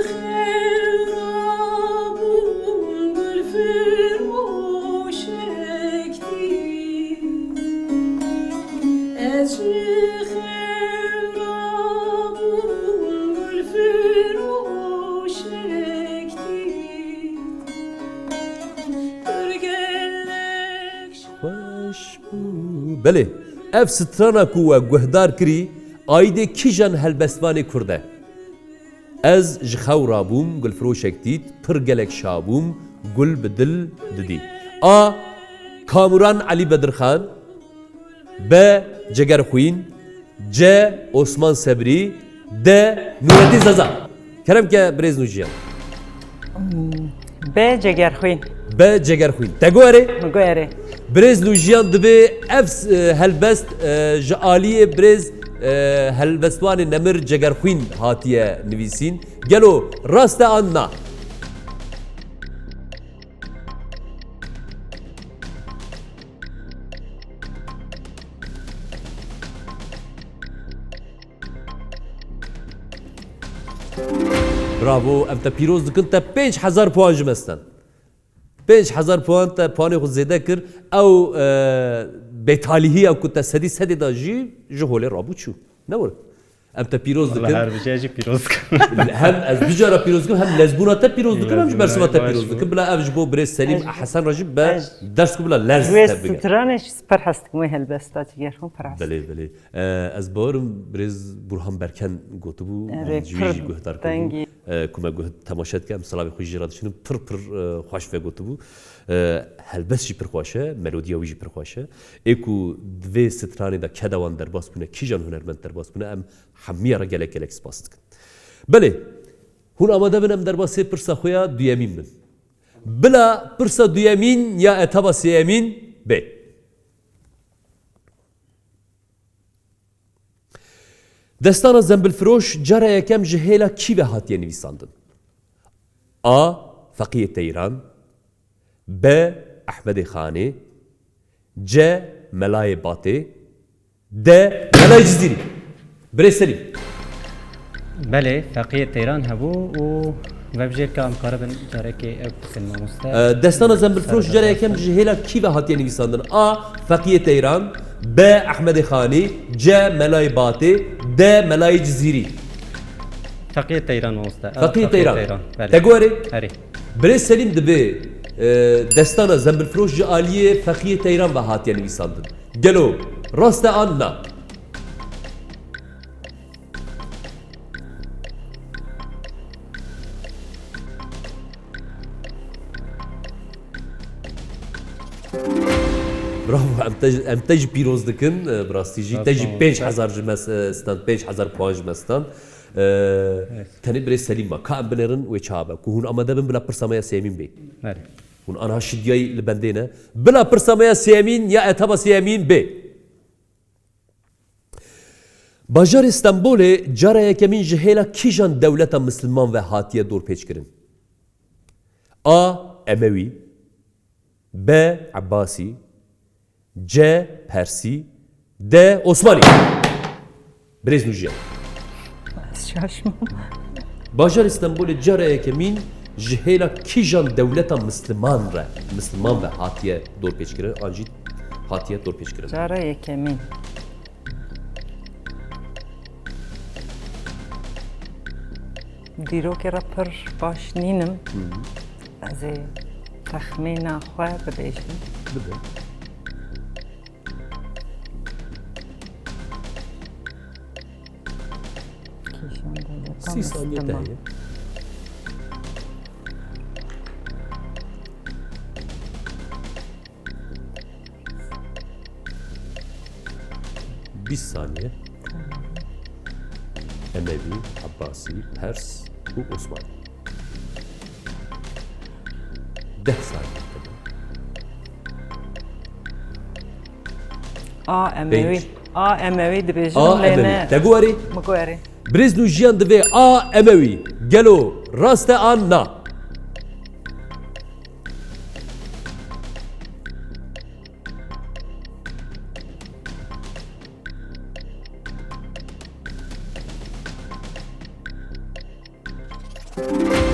xew rabûm gul firmoşek dît. Ez ji xew rabûm gul firmoşek dît. Pir gelek Xweş bû. Belê, ev strana ku we guhdar kirî, aîdê kîjan helbestvanê kurd e? Ez ji xew rabûm, gulfiroşek dît, pir gelek şa bûm, gul bi dil didî. A. Kamuran Elî Bedirxan. B. Cegerxwîn. C. Osman Sebrî. D. Nûreddîn Zaza. Kerem ke birêz Nûjiyan. B. Cegerxwîn. B. Cegerxwîn. Te got erê? Min got erê. Birêz Nûjiyan dibê ev, e, helbest, e, ji aliyê birêz, e, helbestvanê nemir Cegerxwîn hatiye nivîsîn. Gelo rast e an na? Bravo, em te pîroz dikin, te pênc hezar puan ji me sten. Pênc hezar puan te puanê xwe zêde kir. Ew, e, bêtalîhiya ku te sedî sedê da jî ji holê rabû çû. Ne were? Em te pîroz Wala dikin. Her bijî jî pîroz dikim. Hem ez du cara pîroz dikim, hem lezbûna te pîroz dikim, hem ji Lezbûna bersiva te baş pîroz bû. dikim. Bila ev ji bo birêz Selîm Ez, Hesen re jî be ez ders ku bila lez wê te bige. stranê jî pir hes dikim, wê helbesta Cegerxwîn pir hes dikim. Belê, belê. E, ez bawerim birêz Burhan Berken gotibû, Erê, ji wî jî pir guhdar kiribû. dengî. E, ku me guh-, temaşe dike, em silavê xwe jî re dişînin, pir, pir, e, xweş vegotibû. E, helbest jî pir xweş e, melodiya wî jî pir xweş e. Ê ku di vê stranê de keda wan derbas bûne, kîjan hunermend derbas bûne, em hemiya re gelek, gelek spas dikin. Belê, hûn amade bin em derbasê pirsa xwe ya duyemîn bin. Bila pirsa duyemîn ya etaba sêyemîn bê. Destana Zembilfiroş cara yekem ji hêla kî ve hatiye nivîsandin? A. Feqiyê Teyran. B. Ehmedê Xanê. C. Melayê Batê. D. Melayê Cizîrî. Birêz Selîm. Belê, Feqiyê Teyran hebû û vebjêr ka em karibin carekê ew bikin mamoste. E, Destana Zembilfiroş cara yekem ji hêla kî ve hatiye nivîsandin? A. Feqiyê Teyran. B. Ehmedê Xanî. C. Melayê Batê. D. Melayê Cizîrî. Feqiyê Teyran mamoste. A, Feqiyê Teyran. Belê. Te got erê? Erê. Birêz Selîm, dibê, e, Destana Zembilfiroş ji aliyê Feqiyê Teyran ve hatiye nivîsandin. Gelo rast e an na? Bravo, em te, em te jî pîroz dikin, e, bi rastî jî. Te jî pênc hezar ji me s-, e, stand, pênc hezar puan ji me stand. E, tenê birêz Selîm ma. Ka em binêrin wê çawa be. Ku hûn amade bin bila pirsa me ya sêyemîn bê. Hûn aniha şidiyayî li bendê ne. Bila pirsa me ya sêyemîn ya etaba sêyemîn bê. Bajarê Stenbolê cara yekemîn ji hêla kîjan dewleta misliman ve hatiye dorpêçkirin? A. Emewî. B. Ebbasî. C. Persî. D. Osmanî. Birêz Nûjiyan. Ez şaş bûm. Bajarê Stenbolê cara yekemîn ji hêla kîjan dewleta misliman re, misliman ve hatiye dorpêçkirin, an jî hatiye dorpêçkirin? Cara yekemîn. Dîrokê re pir baş nînim. Hı hı. Ez ê texmîna xwe bibêjim. Bibe. Kîjan dewleta Sî saniye te heye. Bîst saniye. Emevî, Ebbasî, Pers û Osmanî. Deh saniye te da. A Emewî. Pênc. A Emewî dibêjim, A lê Emewî. Ne. Te got erê? Min got erê. Birêz Nûjiyan divê A Emewî. Gelo rast e an na?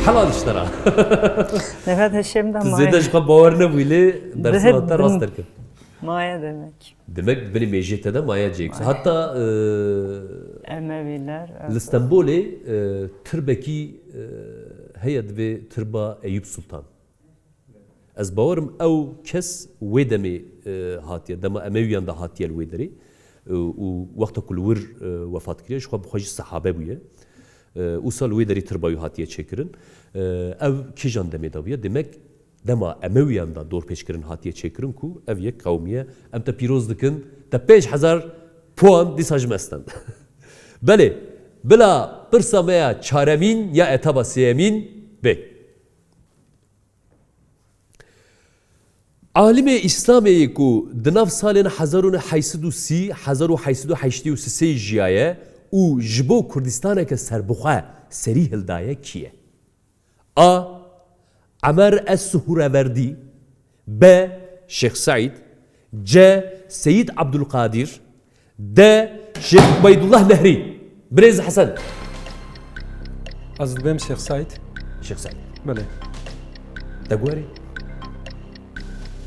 Helal ji te re. Nefet hişê min de maye. Tu zêde ji xwe bawer nebûyî lê bersiva te rast derket. Maye demek. Demek binê mêjiyê te de maye cêk. Maye. Hatta, e, Emewîler, li Stenbolê, e, tirbekî, e, heye, divê tirba Eyûp Sultan. Ez bawerim ew kes wê demê, e, hatiye, dema Emewiyan de hatiye li wê derê, e, û wexta ku li wir, e, wefat kiriye, ji xwe bi xwe jî sehabe bûye. E, û sal wê derê tirba wî hatiye çêkirin. E, ev kîjan demê de bûye? Demek dema Emewiyan de dorpêçkirin hatiye çêkirin ku ev yek qewimiye. Em te pîroz dikin, te pênc hezar puan dîsa ji me stand. Belê, bila pirsa me ya çaremîn ya etaba sêyemîn bê. Alimê Îslamê yê ku di nav salên hezar û neh sed û sî, hezar û heşt sed û heştê û sisê jiyaye û ji bo Kurdistaneke serbixwe serî hildaye kî ye? A. Emer Es-Suhreverdî. B. Şêx Seîd. C. Seyîd Ebdulqadîr. D. Şêx Ubeydullah Nehrî. Birêz Hesen. Ez dibêm Şêx Seîd. Şêx Seîd. Belê. Te got erê?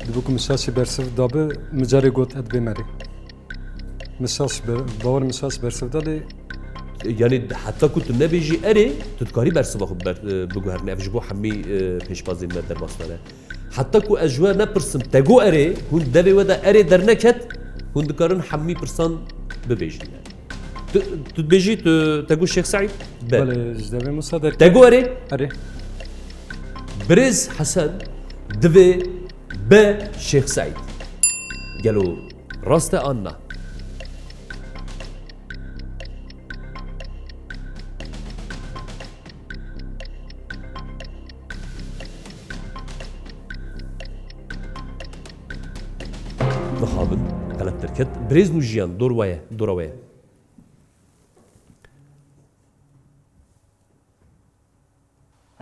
Dibe ku min şaşê bersiv dabe, min carê got ez dibêm erê. Min şaş ber-, bawer min şaş bersiv da lê. Yani heta ku tu nebêjî erê, tu dikarî bersiva xwe ber-, e, biguherînî. Ev ji bo hemî, e, pêşbazên me derbas nane. Heta ku ez ji we nepirsim, te got erê, hûn devê we de erê derneket, hûn dikarin hemî pirsan bibêjin yani. Tu, tu dibêjî, tu, te got Şêx Seîd? Be. Belê, ji devê Musa derket. Te got erê? Erê. Birêz Hesen divê be Şêx Seîd. Gelo rast e an na? Mixabin, xelet derket. Birêz Nûjiyan, dor we ye, dora we ye.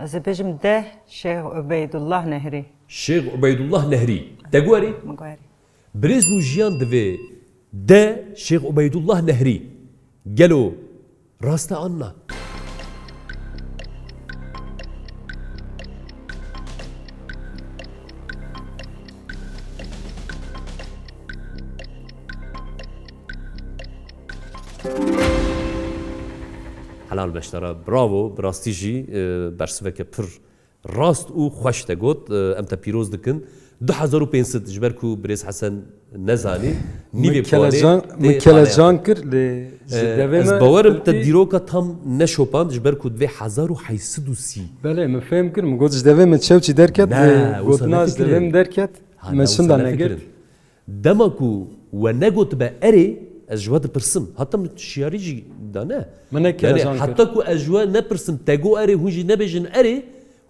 Ez ê bêjim D, Şêx Ubeydullah Nehrî. Şêx Ubeydullah Nehrî. Te guherî? Min guherî. Birêz Nûjiyan divê D, Şêx Ubeydullah Nehrî. Gelo rast e an na? Helal beşdara, bravo, bi rastî jî e, bersiveke pir rast û xweş te got. E, em te pîroz dikin. Du hezar û pênc sed ji ber ku birêz Hesen nezanî, nîvê puanê tê. Min kelecan kir, lê ji devê me... Ez bawerim te dîroka tam neşopand, ji ber ku divê hezar û heyt sed û sî. Belê, min fêm kir, min got ji devê me çew çî derket, lê gotina ji devê me derket, min şinda negirt. Dema ku we negotibe erê, ez ji we dipirsim. Heta min şiyarî jî da ne. Min ne kelecan kir. Heta ku ez ji we nepirsim, te got erê, hûn jî nebêjin erê,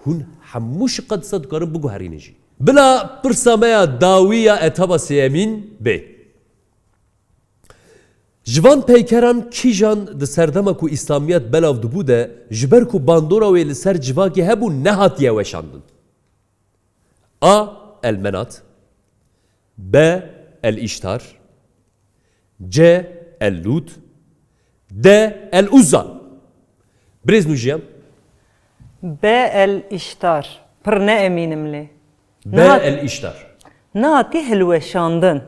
hûn hemû şiqe disa dikarin biguherînin jî. Bila pirsa me ya dawî ya etaba sêyemîn bê. Ji van peykeran kîjan di serdema ku îslamiyet belav dibû de, ji ber ku bandora wê li ser civakê hebû, nehatiye weşandin? A. El Menat. B. El Îştar. C. El Lût. D. El Uzza. Birêz Nûjiyan. B. El Îştar. Pir ne emîn im lê. B. El Îştar. Nehatî hilweşandin.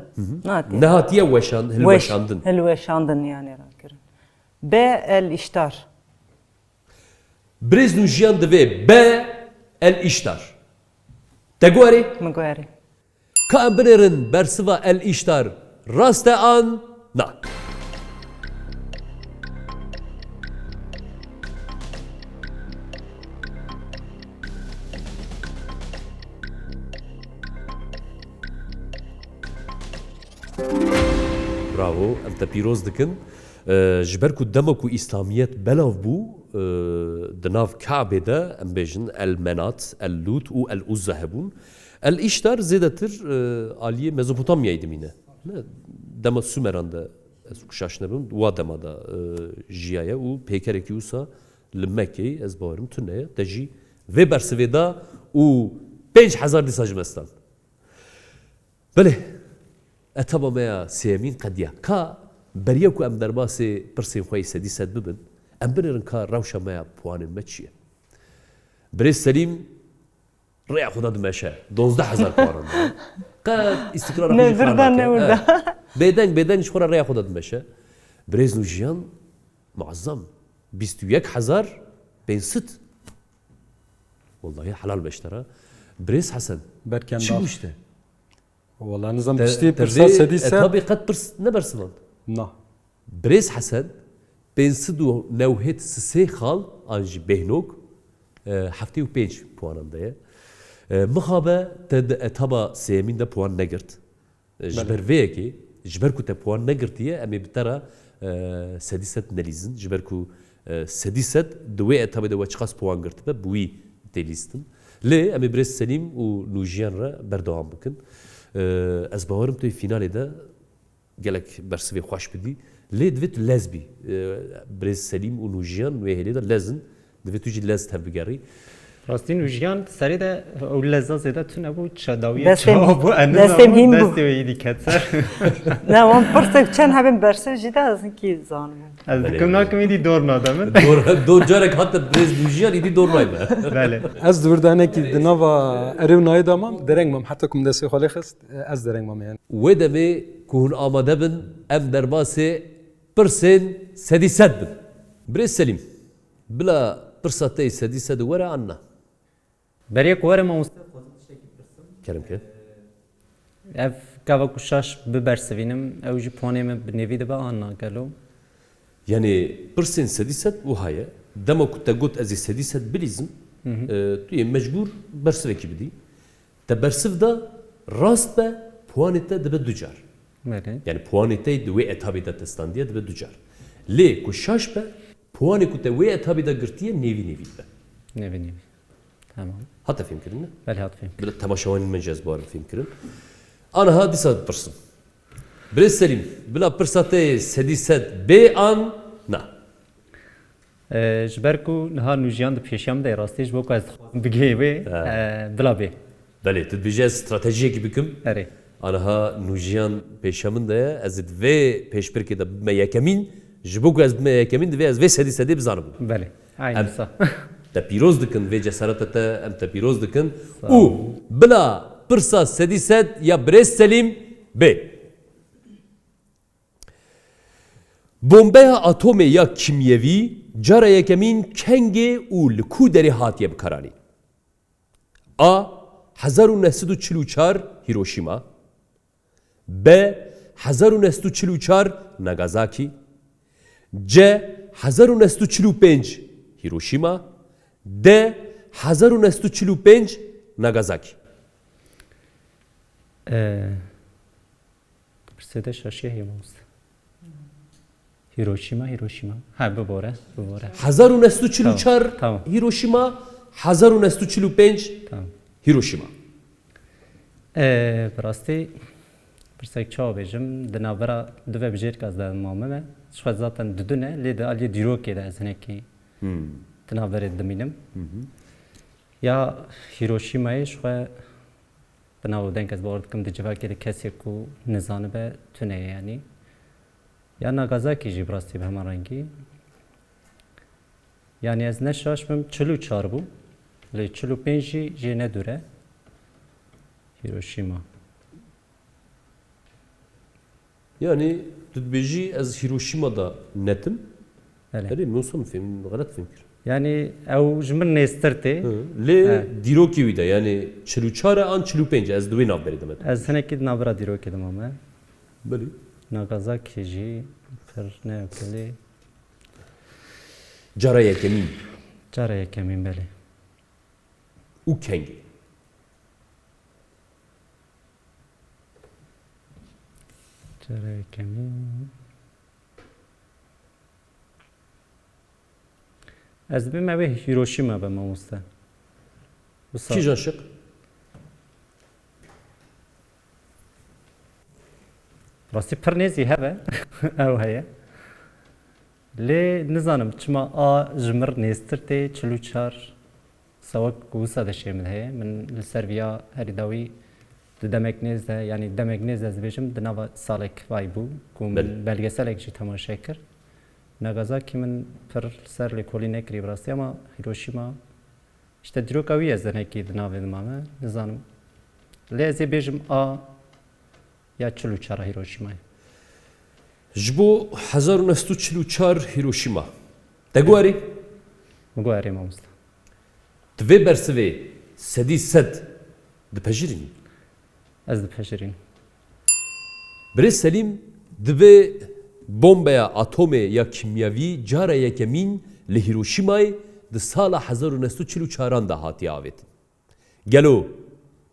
Nehatî. Nehatiye weşand, hilweşandin. Hilweşandin yani rakirin. B. El Îştar. Birêz Nûjiyan divê B. El Îştar. Te guherî? Min guherî. Ka em binêrin bersiva El Îştar rast e an na? Bravo, em te pîroz dikin. E, ji ber ku dema ku îslamiyet belav bû, e, di nav Kabê de, em bêjin, El Menat, El Lût û El Uzza hebûn. El Îştar zêdetir, e, aliyê Mezopotamyayê dimîne. Ne, dema Sumeran de, ez ku şaş nebim, wa dema de, e, jiyaye û peykerekî wisa li Mekkeyê, ez bawerim, tune ye. Te jî vê bersivê da û pênc hezar dîsa ji me stand. Belê, etaba me ya sêyemîn qediya. Ka beriya ku em derbasê pirsên xwe yê sedî sed bibin, em binêrin ka rewşa me ya puanên me çi ye? Birêz Selîm rêya xwe da dimeşe. Dozdeh hezar puanan da. Qet îstikrara xwe jî xar nake. Bêdeng, bêdeng ji xwe re rêya xwe da dimeşe. Birêz Nûjiyan muazzam. Bîst û yek hezar pênc sed. Wellahî helal beşdara. Birêz Hesen, çi bû ji te? Wala nizam piştî pirsa sedî ser. Etabê qet pirs nebersivand. Na. Birêz Hesen, pênc sed û newhêt sisê xal an jî bêhnok, e, heftê û pênc puanan de ye. E, mixabe te di etaba sêyemîn de puan negirt. E, ji ber vê yekê, ji ber ku te puan negirtiye, em ê bi te re, e, sedî sed nelîzin. Ji ber ku, e, sedî sed di wê etabê de we çiqas puan girtibe, bi wî tê lîstin. Lê em ê birêz Selîm û Nûjiyan re berdewam bikin. E, ez bawerim tu yê fînalê de gelek bersivê xweş bidî. Lê divê tu lez bî. E, birêz Selîm û Nûjiyan wê hêlê de lez in. Divê tu jî lez tevbigerî. Rastî Nûjiyan serê de ew leza zêde tune bû, ça-, dawiyê çawa bû, ez nizam, destê wê îdî ket ser. Ne, wan pirsek çend hebên bersiv jî de ez hinkî zanim. Ez dikim nakim îdî dor nade min. Dor, dor carek hate birêz Nûjiyan, îdî dor nayme. Belê. Ez di wir de hinekî di nava erê û nayê de mam, dereng mam. Heta ku min destê xwe lê xist, ez dereng mam yani. Wê demê ku hûn amade bin, em derbasê pirsên sedî sed bin. Birêz Selîm, bila pirsa te yê sedî sed were an na? Beriya ku were mamoste, dixwazim tiştekî pirsim. Kerem ke. Ev gava ku şaş bibersivînim, ew jî puanê min bi nêvî dibe an na gelo? Yanî pirsên sedî sed wiha ye. Dema ku te got ez ê sedî sed bilîzim, e, tu yê mecbûr bersivekî bidî. Te bersiv da, rast be, puanê te dibe du car. Belê. Yani puanê te di wê etabê de te standiye dibe du car. Lê ku şaş be, puanê ku te wê etabê de girtiye nêvî nêvî dibe. Nêvî nêvî. Tamam. Hate fêmkirin ne? Belê, hat fêmkirin. Bila temaşevanên me jî ez bawerim fêmkirin. Aniha dîsa dipirsim. Birêz Selîm, bila pirsa te yê sedî sed bê an na? E, ji ber ku niha nûjiyan di pêşiya min de ye rastî, ji bo ku ez dixwazim bigihê wê, Ha. e, bila bê. Belê, tu dibêjî ez stratejiyekî bikim. Erê. Aniha nûjiyan pêşiya min de ye, ez ê di vê pêşbirkê de bibime yekemîn, ji bo ku ez bibime yekemîn, divê ez vê sedî sedê bizanim. Belê, Em aynı sa. te pîroz dikin, vê cesareta te em te pîroz dikin. Sağ û ol. Bila pirsa sedî sed ya birêz Selîm bê. Bombeya atomê ya kîmyevî cara yekemîn kengê û li ku derê hatiye bikaranîn? A, hezar û neh sed û çil û çar Hiroşîma. B, hezar û neh sed û çil û çar Nagasaki. C, hezar û neh sed û çil û pênc Hiroşîma. D, hezar û neh sed û çil û pênc Nagasaki. Ee, Pirsê te şaşiye heye mamoste. Hiroşîma, Hiroşîma. Ha, bibore, bibore. Hezar û neh sed û çil û çar Tamam, tamam. Hiroşîma, hezar û neh sed û çil û pênc Tamam. Hiroşîma. Ee, bi rastî, pirsek çawa bêjim, di navbera du vebijêrka ez de mame me. Ji xwe zaten didune, lê di aliyê dîrokê de ez hinekî Hmm. di navberê dimînim. Hı hı. Ya Hiroşîmayê ji xwe Bi nav û deng ez bawer dikim di civakê de kesê ku nizanibe tune ye yanî. Ya Nagasaki jî bi rastî bi heman rengî. Yanî ez ne şaş bim çil û çar bû. Lê çil û pênc jî jê ne dûr e. Hiroşîma. Yanî, tu dibêjî ez Hiroşîma de netim. Belê. Erê, min wisa min fêm, xelet fêm kir. Yanî, ew ji min nêztir tê. Hı. Lê He. dîrokê wî de, yanî çil û çar e an çil û pênc e, ez di wê navberê de me. Ez hinekî di navbera dîrokê de mame. Belê. Nagasaki jî pir ne ew lê. Cara yekemîn. Cara yekemîn, belê. Û kengî. Cara yekemîn. Ez dibêm ew ê Hiroşîma be mamoste. Wisa- Kîjan şiq? Rastî pir nêzî hebe. Ew heye. Lê nizanim çima a ji mir nêztir tê çil û çar. Sewek ku wisa de şê min heye. Min li ser viya herî dawî di demek nêz de, yanî demek nêz de ez dibêjim, di nava salek vay bû ku min Belê. belgeselek jî temaşe kir. Nagasaki min pir li ser lêkolîn nekirî bi rastî, ama Hiroşîma, işte dîroka wî ez hinekî di navê de mame, nizanim. Lê ez ê bêjim a ya çil û çar Hiroşîmayê. Ji bo hezar û neh sed û çil û çar Hiroşîma. Te guherî? Min guherî mamoste. Tu vê bersivê sedî sed dipejirînî? Ez dipejirînim. Birêz Selîm, divê bombeya atomê ya kîmyevî cara yekemîn li Hiroşîmayê di sala hezar û neh sed û çil û çaran de hatiye avêtin. Gelo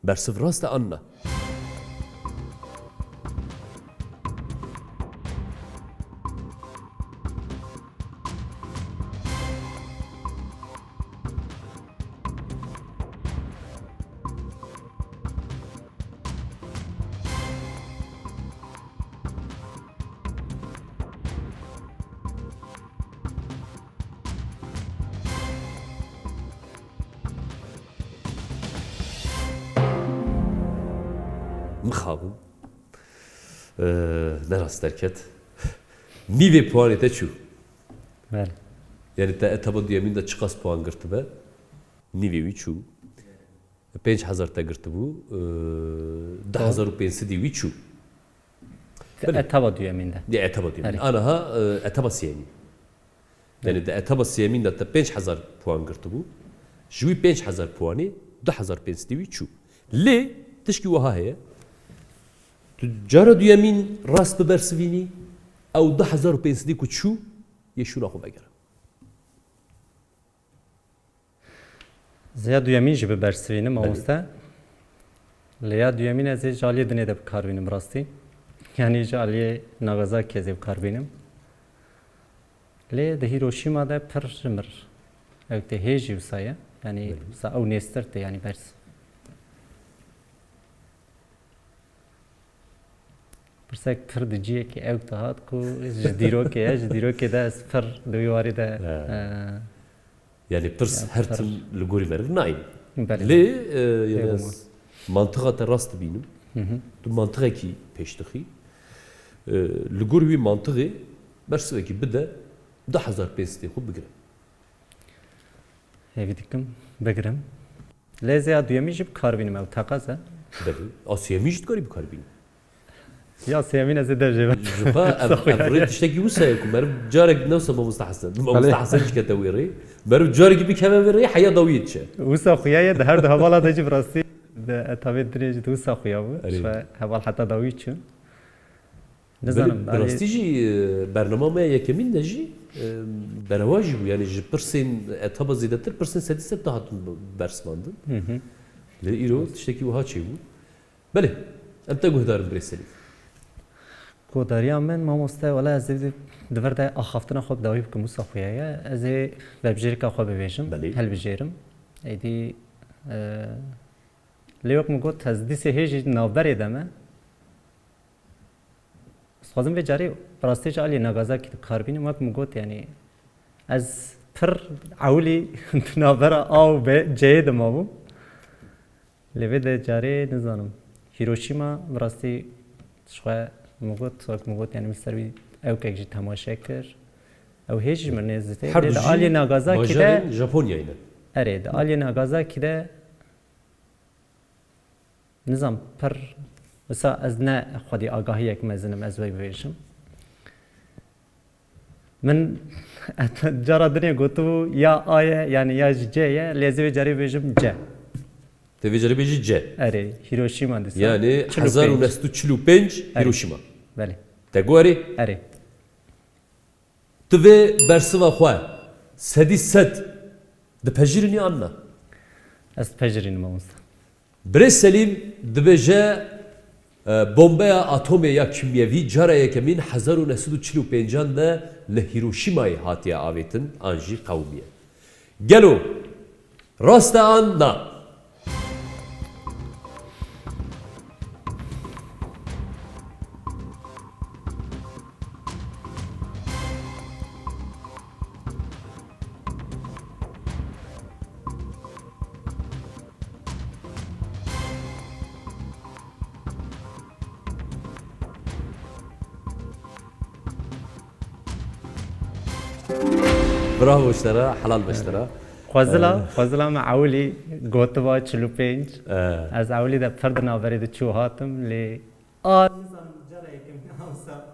bersiv rast e an na? Mixabin. Ee, ne rast derket. Nîvê puanê te çû. Belê. Yani te etaba duyemîn de çiqas puan girtibe? Nîvê wî çû. Pênc hezar te girtibû, e, deh hezar û pênc sedî wî çû. Di Belê. etaba duyemîn de. Di etaba duyemîn. Erê. Aniha, e, etaba siyemîn. Yani di etaba siyemîn de te pênc hezar puan girtibû. Ji wî pênc hezar puanê du hezar pênc sedî wî çû. Lê tişkî wiha heye. Tu cara duyemîn rast bibersivînî, ew du hezar û pênc sedî ku çû, yê şûna xwe vegere. Zêya duyemîn jî bibersivînim, Belê. mamoste. Lê ya duyemîn ez ê ji aliyê dinê de bi kar bînim rastî. Yanî ji aliyê Nagasaki ez ê bi kar bînim. Lê di Hiroşîma de pir ji mir ew tê hê jî wisa ye. Yanî Belê. wisa ew nêztir tê, yanî bers. Pir Sek pir di cihekî ewk de hat ku ji dîrokê ye, ji dîrokê de ez pir di wî warî de, He. e, Yani pirs Ya, her pirs. tim li gorî meriv nayîn. Belê. Lê, e, yani Bêguman. ez mantiqa te rast dibînim. Hı hı. Tu mantiqekî pêş dixî. E, li gor wî mantiqê bersivekî bide, du hezar pênc sedê xwe bigire. Hêvî dikim, bigirim. Lê zêya duyemî jî bi kar bînim, ew teqez e. Belê. A sêyemî jî dikarî bi kar bînî. Ya sêyemîn ez ê dev jê bim. Ji xwe ev, Wisa ev xuya rê ye. tiştekî wisa ye ku meriv carek newsa Mamosta Hesen. Mamosta Belê. Hesen jî kete wê rê. Meriv carekî bikeve wê rê, heya dawiyê diçe. Wisa xuya ye, di her du hevala de jî bi rastî di etapê dinê jî di wisa xuya bû. Erê. Ji xwe heval heta dawî çûn. Nizanim, Belê, bi belê. rastî jî, e, bernama me ya yekemîn de jî, e, berewa jî bû. Yani ji pirsên etapa zêdetir pirsên sedî sed dihatin bersivandin. Hı hı. Lê îro tiştekî wiha çêbû. Belê, em te guhdar in birê Selîm. Guhdariya min, mamoste, wela ez ê di vir de axaftina xwe bi dawî bikim, wisa xuya ye. Ez ê vebijêrika xwe bibêjim, Belê. hilbijêrim. Êdî, e, lê wek min got, ez dîsê hê jî navberê de me. Ez dixwazim vê carê bi rastî ji aliyê Nagazakî di kar bînim. Wek min got, yanî ez pir ewilî di navbera A û B, C'yê de mabûm. Lê vê de carê nizanim. Hiroşîma bi rastî ji xwe min got, wek min got, yanî min ser wî ewkek jî temaşe kir. Ew hê jî min nêz dite. Her Lê du di jî aliyê Nagazakî de bajarên Japonyayê ne. Erê, di aliyê Nagazakî de Nizam pir, wisa ez ne xwedî agahiyek mezin im, ez wê bibêjim. Min cara dinê gotibû ya A ye, yani ya jî C ye, lê ez ê vê carê bêjim C. Te vê carê bêjî C. Erê, Hiroşîma dîsa. Yani Çil û pênc. hezar û neh sed û çil û pênc Erê. Hiroşîma. Belê. Te got erê? Erê. Tu vê bersiva xwe sedî sed dipejirînî an na? Ez dipejirînim, mamoste. Birêz Selîm dibêje, e, bombeya atomê ya kîmyevî cara yekemîn hezar û neh sed û çil û pêncan de li Hiroşîmayê hatiye avêtin an jî qewimiye. Gelo rast e an na? Bravo ji te re, helal be ji te re. Xwezila, Ee. xwezila me ewilî gotiba çil û pênc. Ee. Ez ewilî de pir di navberê de çû hatim, lê a nizanim cara yekemîn wisa.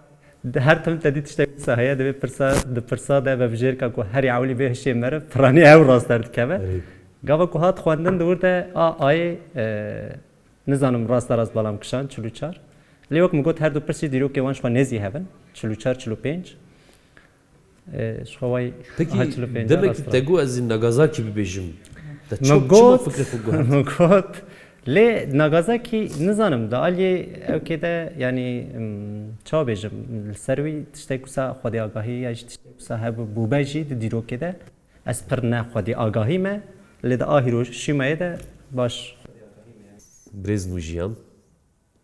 Di her tim te dî tiştek wisa heye, divê pirsa, di pirsa de vebijêrka ku herî ewilî bê hişê meriv, piranî ew rast derdikeve. Erê. Gava ku hat xwendin di wir de a ayê, e, Nizanim rasta rast bala min kişand, çil û çar. Lê wek min got, her du pirsî dîrokê wan ji xwe nêzî hev in, çil û çar, çil û pênc. E, ji xwe way Pekî, aha, çil û pênc demekî rast te got ez ê Nagazakî bibêjim. Te Min çima, çima got, fikrê xwe guhand? Min got, lê Nagazakî nizanim, di aliyê ewkê de, yanî, em, çawa bêjim, li ser wî tiştek wisa xwedî agahî ya jî tiştek wisa hebû, bûbe jî di dîrokê de. Ez pir ne xwedî agahî me, lê di a Hiroşîmayê de baş. Birêz Nûjiyan,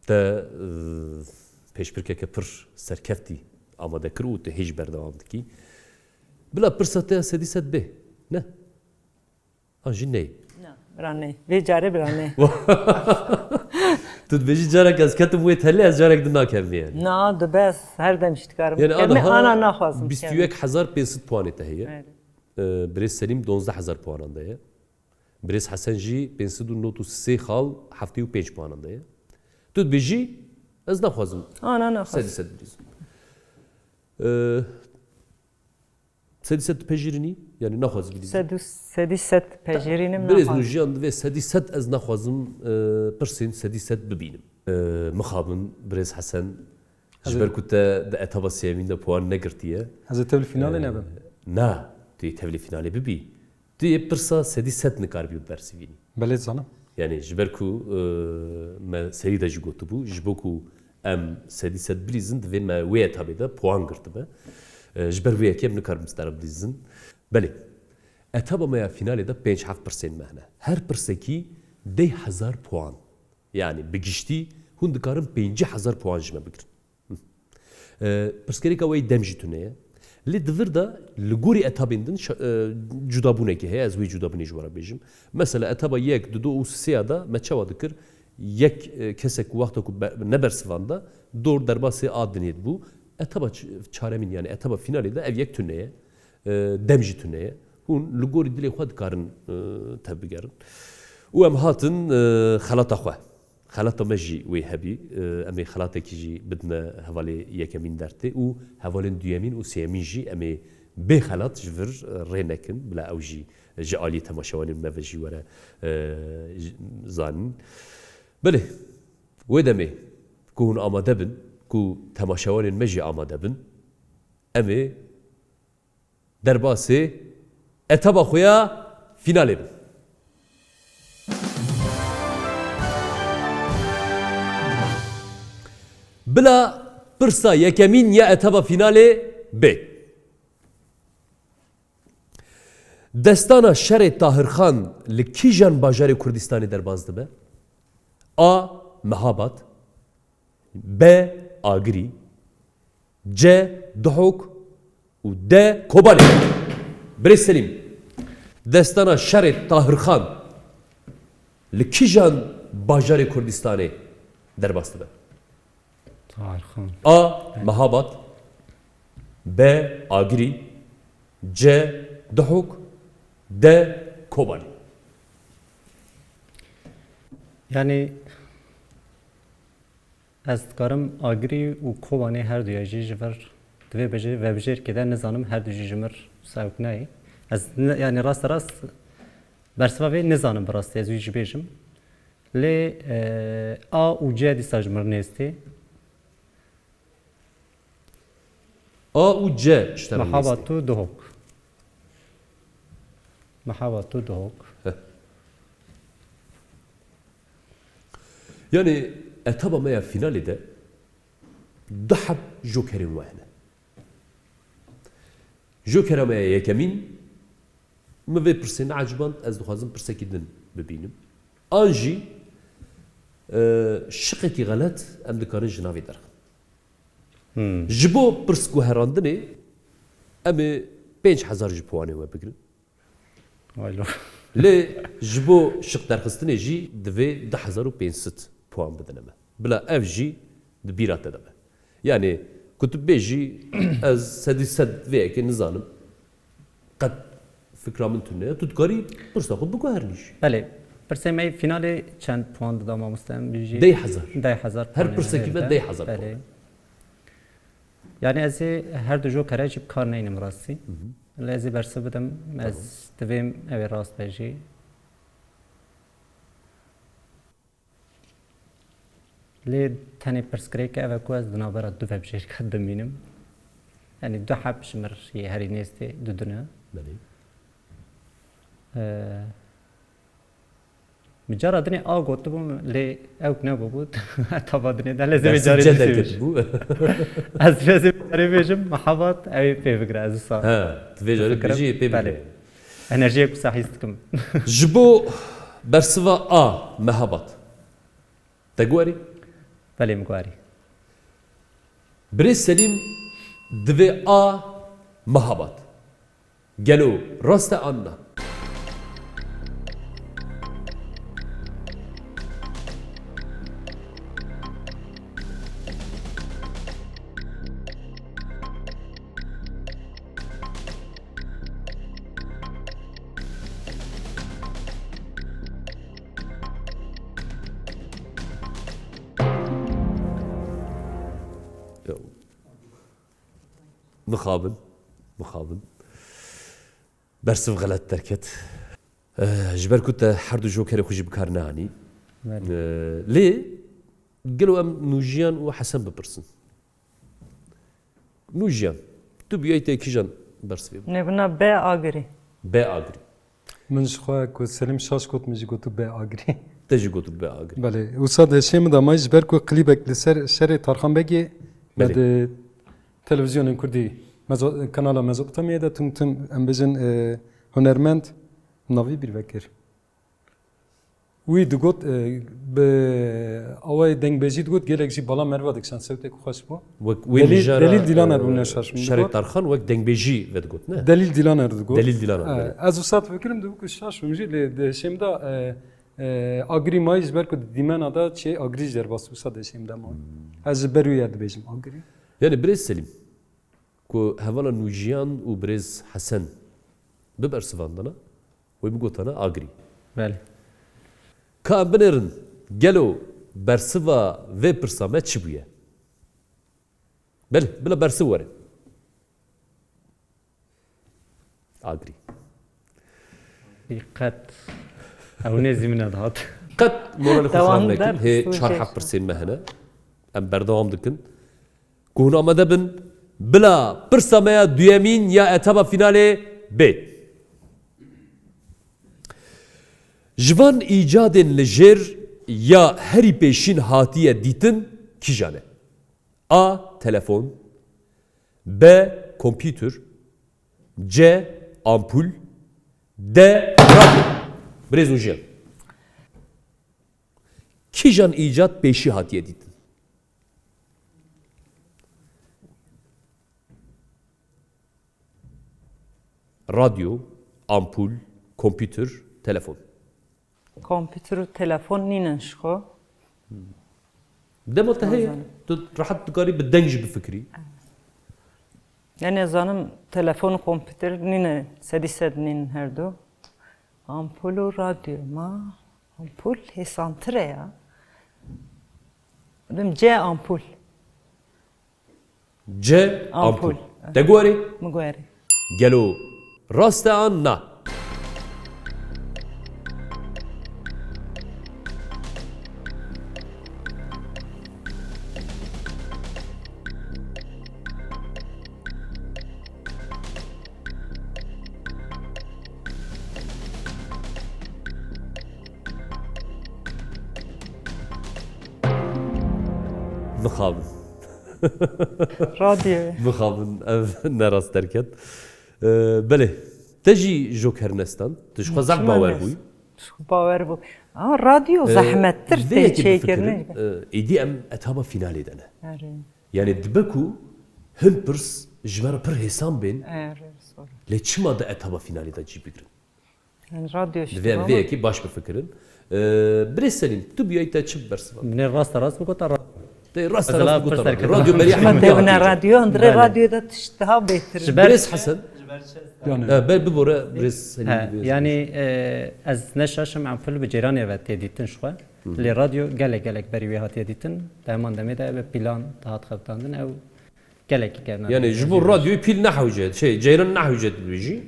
te, e, pêşbirkeke pir serkeftî amade kir û tu hê jî berdewam dikî. Bila pirsa te ya sedî sed bê, ne? An jî neyê? Na, bira neyê. Vê carê bira neyê. Tu dibêjî carek ez ketim wê telê, ez carek din nakevim yani. Na, dibe ez her dem jî dikarim. Yani Kevme aniha ana naxwazim bîst û yek hezar pênc sed puanê te heye. Evet. E, Birêz Selîm duwazdeh hezar puanan de ye. Birêz Hesen jî pênc sed û nod û sê xal heftê û pênc puanan de ye. Tu dibêjî, ez naxwazim Ana naxwazim. sedî sed bilîzim. E, sedî sed dipejirînî, yani naxwazî bilîzî. Sedî, sedî sed pejirînim Birêz naxwazim. Nûjiyan divê sedî sed ez naxwazim, e, pirsên sedî sed bibînim. E, mixabin, Birêz Hesen, Ez ji ê ber ku te di etaba sêyemîn de puan negirtiye. Ez ê tevlî finalê E, nebim. Na, tu yê tevlî finalê bibî. Tu yê pirsa sedî sed nikaribî bibersivînî. Belê dizanim. Yani ji ber ku, e, me serî de jî gotibû, ji bo ku em sedî sed bilîzin, divê me wê etapê de puan girtibe. E, ji ber vê yekê em nikarin bi stara bilîzin. Belê. Etapa me ya finalê de pênc heft pirsên me hene. Her pirsekî deh hezar puan. Yani bi giştî hûn dikarin pêncî hezar puan ji me bigirin. Hı. E, pirsgirêka wê dem jî tune ye. Lê di vir de li gorî etabên din şa-, e, cudabûnekê heye, ez wê cudabûnê ji we re bêjim. Mesela etaba yek, didu û sêya de me çawa dikir? Yek, e, kesek wexta ku be-, nebersivanda dor derbasê a dinê dibû. Etaba ç-, çaremîn, yani etaba fînalê de ev yek tune ye. E, dem jî tune ye. Hûn li gorî dilê xwe dikarin, e, tevbigerin. Û em hatin, e, xelata xwe. Xelata me jî wê hebî. E, em ê xelatekî jî bidine hevalê yekemîn dertê û hevalên duyemîn û sêyemîn jî em ê bê xelat ji vir, e, rê nekin. Bila ew jî ji alî temaşevanên me ve jî were, e, j-, zanîn. Belê, wê demê ku hûn amade bin, ku temaşevanên me jî amade bin, em ê derbasê etaba xwe ya fînalê bin. Bila pirsa yekemîn ya etaba fînalê bê. Destana şerê Tahir Xan li kîjan bajarê Kurdistanê derbas dibe? A. Mehabad. B. Agirî. C. Duhok. Û D. Kobanê. Birêz Selîm, destana şerê Tahir Xan li kîjan bajarê Kurdistanê derbas dibe? Tahir Xan. A. Mehabad. B. Agirî. C. Duhok. D. Kobanê. Yani, ez dikarim Agirî û Kobanê her duya jî ji vir di vê bijê-, vebijêrkê de nizanim, her du jî ji mir sewk nayê. Ez ne-, yani raste rast bersiva vê nizanim bi rastî, ez wî jî bêjim. Lê, e, A û C dîsa ji mir nêz tê. A û C ji te re Mehabad nêz tê. Û Duhok. Mehabad û Duhok. Heh. Yani etaba me ya fînalê de du heb jokerên we hene. Jokera me ya yekemîn, min vê pirsê neeciband, ez dixwazim pirsekî din bibînim. An jî, e, şiqekî xelet em dikarin ji navê derxin. Hmm. Ji bo pirsguherandinê em ê pênc hezar ji puanê we bigirin. Vay lo. Lê ji bo şiq derxistinê jî divê du hezar û pênc sed puan bidine me. Bila ev jî di bîra te de be. Yani ku tu bêjî ez sedî sed vê yekê nizanim, qet fikra min tune ye, tu dikarî pirsa xwe biguhernî jî. Belê. Pirsê me yê fînalê çend puan dida mamoste, em bijî? Deh hezar. Deh hezar puan. Her pirsekî me deh hezar puan. Belê. Yani ez ê her du jokere jî bi kar neynim rastî. Hı hı. Lê ez ê bersiv bidim, ez divêm ew ê rast be jî. Lê tenê pirsgirêk ev e ku ez di navbera du vebjêrka dimînim. Yanî du heb ji mir yê herî nêz tê, du dune. Belê. Ee, Min cara dinê A gotibû, lê ewk nebûbû. Tava dinê de lê zê vê carê dîsê bêjim. Ez vê zê vê carê bêjim, Mehabad, ew ê pê bigire, ez wisa. He, tu vê carê dibêjî, pê bigire. Belê. Enerjiyek wisa hîs dikim. Ji bo bersiva A, Mehabad. Te guherî? Belê, min guherî. Birêz Selîm, divê A, Mehabad. Gelo rast e an na? Mixabin, mixabin. Bersiv xelet derket. Eh, ji ber ku te her du jokerê xwe jî bi kar neanî. Belê. Eh, lê gelo em Nûjiyan û Hesen bipirsin. Nûjiyan, tu biyayî te kîjan bersivê bû? Nêvina B Agirî. B Agirî. Min ji xwe ku Selîm şaş got, min jî gotû B Agirî. Te jî gotû B Agirî. Belê. Wisa di hişê min de mayî ji ber ku klîbek li ser şerê Tarxan Begê me Belê. di televîzyonên kurdî Mezo-, kanala Mezopotamyayê de tim tim em bêjin, e, hunermend navî bîr vekir. Wî digot, e, bi Awayê dengbêjî digot, gelek jî bala meriva dikişand, sewtêk xweş bû. Wek wê Delîl, mijara, Delîl Dîlaner bû e, ne şaş min Şerê digot. Tarxan wek dengbêjî vedigot, ne? Delîl Dîlaner digot. Delîl Dîlaner, E, belê. Ez wisa difikirim, digot ku şaş bûm jî, lê di şêm de, e, e, Agirî mayî ji ber ku di dîmena de çê Agirî jî derbas wisa di şêm de mayî. Hmm. Ez ji ber wê ya dibêjim Agirî. Yani Birêz Selîm, ku hevala Nûjiyan û Birêz Hesen bibersivandana, wê bigotana Agirî. Belê. Ka em binêrin, gelo bersiva vê pirsa me çi bûye? Belê, bila bersiv were. Agirî. Qet. Ew nêzî min nedihat. Qet moralê xwe Dewam xirab nekin. der, Hê çar heft pirsên me hene. Em berdewam dikin. Ku hûn amade bin, bila pirsa me ya duyemîn ya etaba fînalê bê. Ji van îcadên li jêr ya herî pêşîn hatiye dîtin kîjan e? A. Telefon. B. Kompîtur. C. Ampul. D. Radyo. Birêz Nûjiyan. Kîjan îcad pêşî hatiye dîtin? Radyo, ampul, kompîtur, telefon. Kompîtur û telefon nînin ji xwe. Dema te heye, Nazanim. Tu rehet dikarî bi deng jî bifikirî. Yani zanim telefon û kompîtur nîne, sedî sed nînin her du. Ampul û radyo ma. Ampul hêsantir e ya. Bim C ampul. C ampul. Ampul. Te guherî? Min guherî. Gelo rast e an na? Bixabin. Radyoyê. Bixabin, ev ne rast derket. Ee, belê, te jî joker nestan. Tu ji xwe zaf bawer bûyî. Ji xwe bawer bû. Ama radyo Ee, zehmettir vê tê yekê çêkirin. bifikirin, ee, êdî em etaba fînalê de ne. Erê. Yani dibe ku hin pirs ji me re pir hêsan bên, Erê, sorry. lê çima di etaba fînalê de cî bigirin? Yani radyo işte Divê em ama. vê yekê baş bifikirin. Ee, Birêz Selîm, tu biyayî te çi bersiva? Binê rasta rast bigota radyo. Te rasta Ez rast la bigota pirsek radyo. Radyo beriya Hema hemû tevine hatiye. radyo, andre Belê. radyoda tişt daha bêtir. Ji ber Birêz Hesen. Yani. He, ber bibore Birêz Selîm. He, Birêz. yani, e, ez ne şaşim em pil bi ceyranê ve tê dîtin ji xwe. Hı hı. Lê radyo gelek gelek berî wê hatiye dîtin. Di heman demê de ev plan dihat xebitandin, ew gelekî kerna. Yani ji bo radyoyê pîl nehewce, şey, ceyran nehewce dibêjî.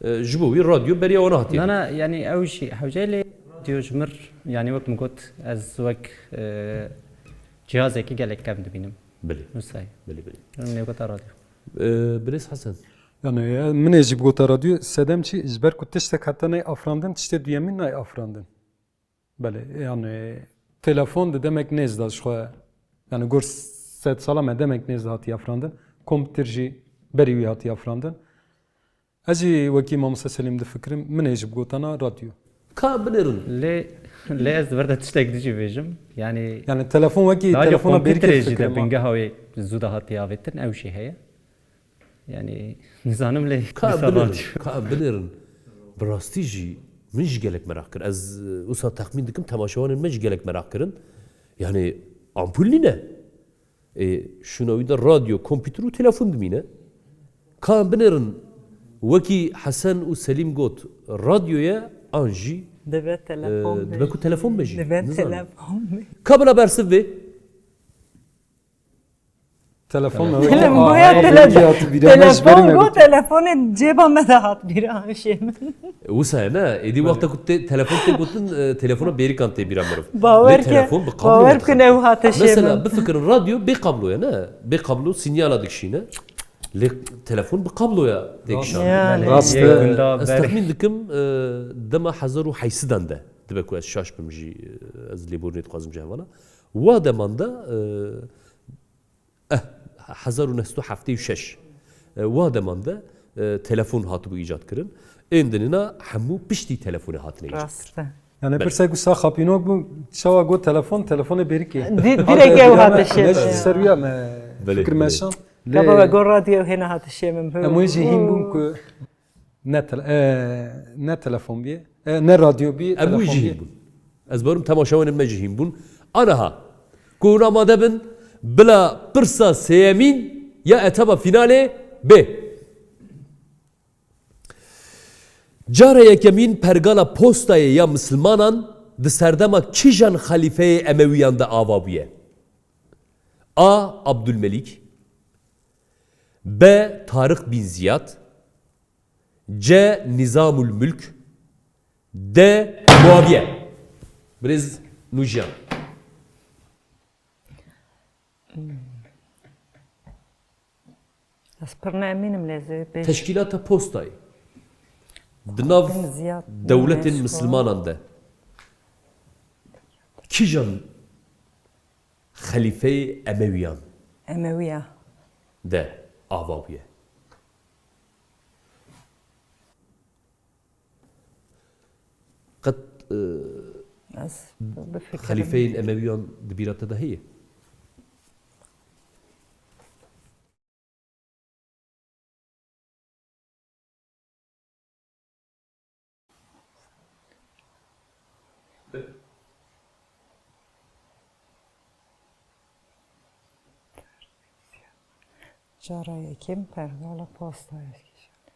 E, ji bo wî radyo beriya wan hatiye. Na, na, yani ew jî hewce lê radyo ji mir, yani wek min got, ez wek, e, cihazekî gelek kevn dibînim. Bilê. Wisa ye. Bilê, bilê. Min ê gota radyo. E, Birêz Hesen. Yani, e, min ê jî bigota radyo, sedem çi, ji ber ku tiştek heta ney afirandin, tiştê duyemîn nayê afirandin. Belê, yani telefon di demek nêz de ji xwe, yani gor sed sala me demek nêz de hatiye afirandin. Kompîter jî berî wî hatiye afirandin. Ez jî wekî Mamoste Selîm difikirim, min ê jî bigotana radyo. Ka binêrin. Lê, lê ez di vir de tiştek dî jî bêjim. Yani Yani telefon wekî radyo telefona berî kompîterê jî de difikirim ha. bingeha wê zû de hatiye avêtin, ew jî heye. Yani nizanim lê Ka em dîsa binêrin, radyo. ka em binêrin. Bi rastî jî min jî gelek meraq kir. Ez, e, wisa texmîn dikim temaşevanên me jî gelek meraq kirin. Yani ampul nîne. E, şûna wî de radyo, kompîter û telefon dimîne. Ka em binêrin, wekî Hesen û Selîm got, radyo ye an jî, Dibe telefon e, be. dibe ku telefon be jî. Dibe Nizanim. telefon be. Ka bila bersiv bê? Telefon me Telefon. wekî Telefon, goya ahayê tele-, wekî hat bîra me ji berî telefon me got, got. telefonê cêba me de hat bîra, eşê min. Wisa ye, ne? Êdî Belê. wexta ku tê, telefon tê gotin, e, telefona bêrikan tê bîra mirov. Bawer Lê ke, telefon bi kablo bawer ye bikin dixin. ew hate şê Mesela min. bifikirin radyo bê kablo ye, ne? Bê kablo sinyala dikişîne. Lê telefon bi kablo ye tê Rast. kişandin. Yani, Rast yek e. gunda Ez ber- texmîn dikim, e, dema hezar û heysidan de. Dibe ku ez şaş bim jî, e, ez lêborînê dixwazim ji hevala. Wa deman de, e, Eh, hezar û neh sed û heftê û şeş. E, wa deman de, e, telefon hatibû îcad kirin. Ên dinina hemû piştî telefonê hatine îcad kirin. Rast e. Yani pirsek wisa xapînok bû, çawa got telefon, telefonê bêrikê. Di-, direkt ew hate şêr. Ne ji ser wî ya me fikir meşan. Kaba we got radyo hêna hate şêr min. Em wê jî hîn bûn ku ne tele-, e, ne telefon bî, e, ne radyo bî, telefon bî. Em wê jî hîn bûn. Ez barim temaşevanên me jî hîn bûn. Aniha, ku hûn amade bin, bila pirsa sêyemîn ya etaba fînalê bê. Cara yekemîn pergala postayê ya misilmanan di serdema kîjan xelîfeyê Emewiyan de ava bûye? A. Abdulmelîk, B. Tariq bin Ziyad, C. Nizamul Mulk, D. Muaviye. Birêz Nûjiyan. Ez pir ne emîn im lê ez ê bêjim. Teşkîlata postayê di nav Bin Ziyad dewletên Unesco. Misilmanan de kîjan xelîfeyê Emewiyan Emewiya. de ava bûye? Qet, e, Ez bifikirim. Xelîfeyên Emewiyan di bîra te de heye? Cara yekem pergala postayê kişand.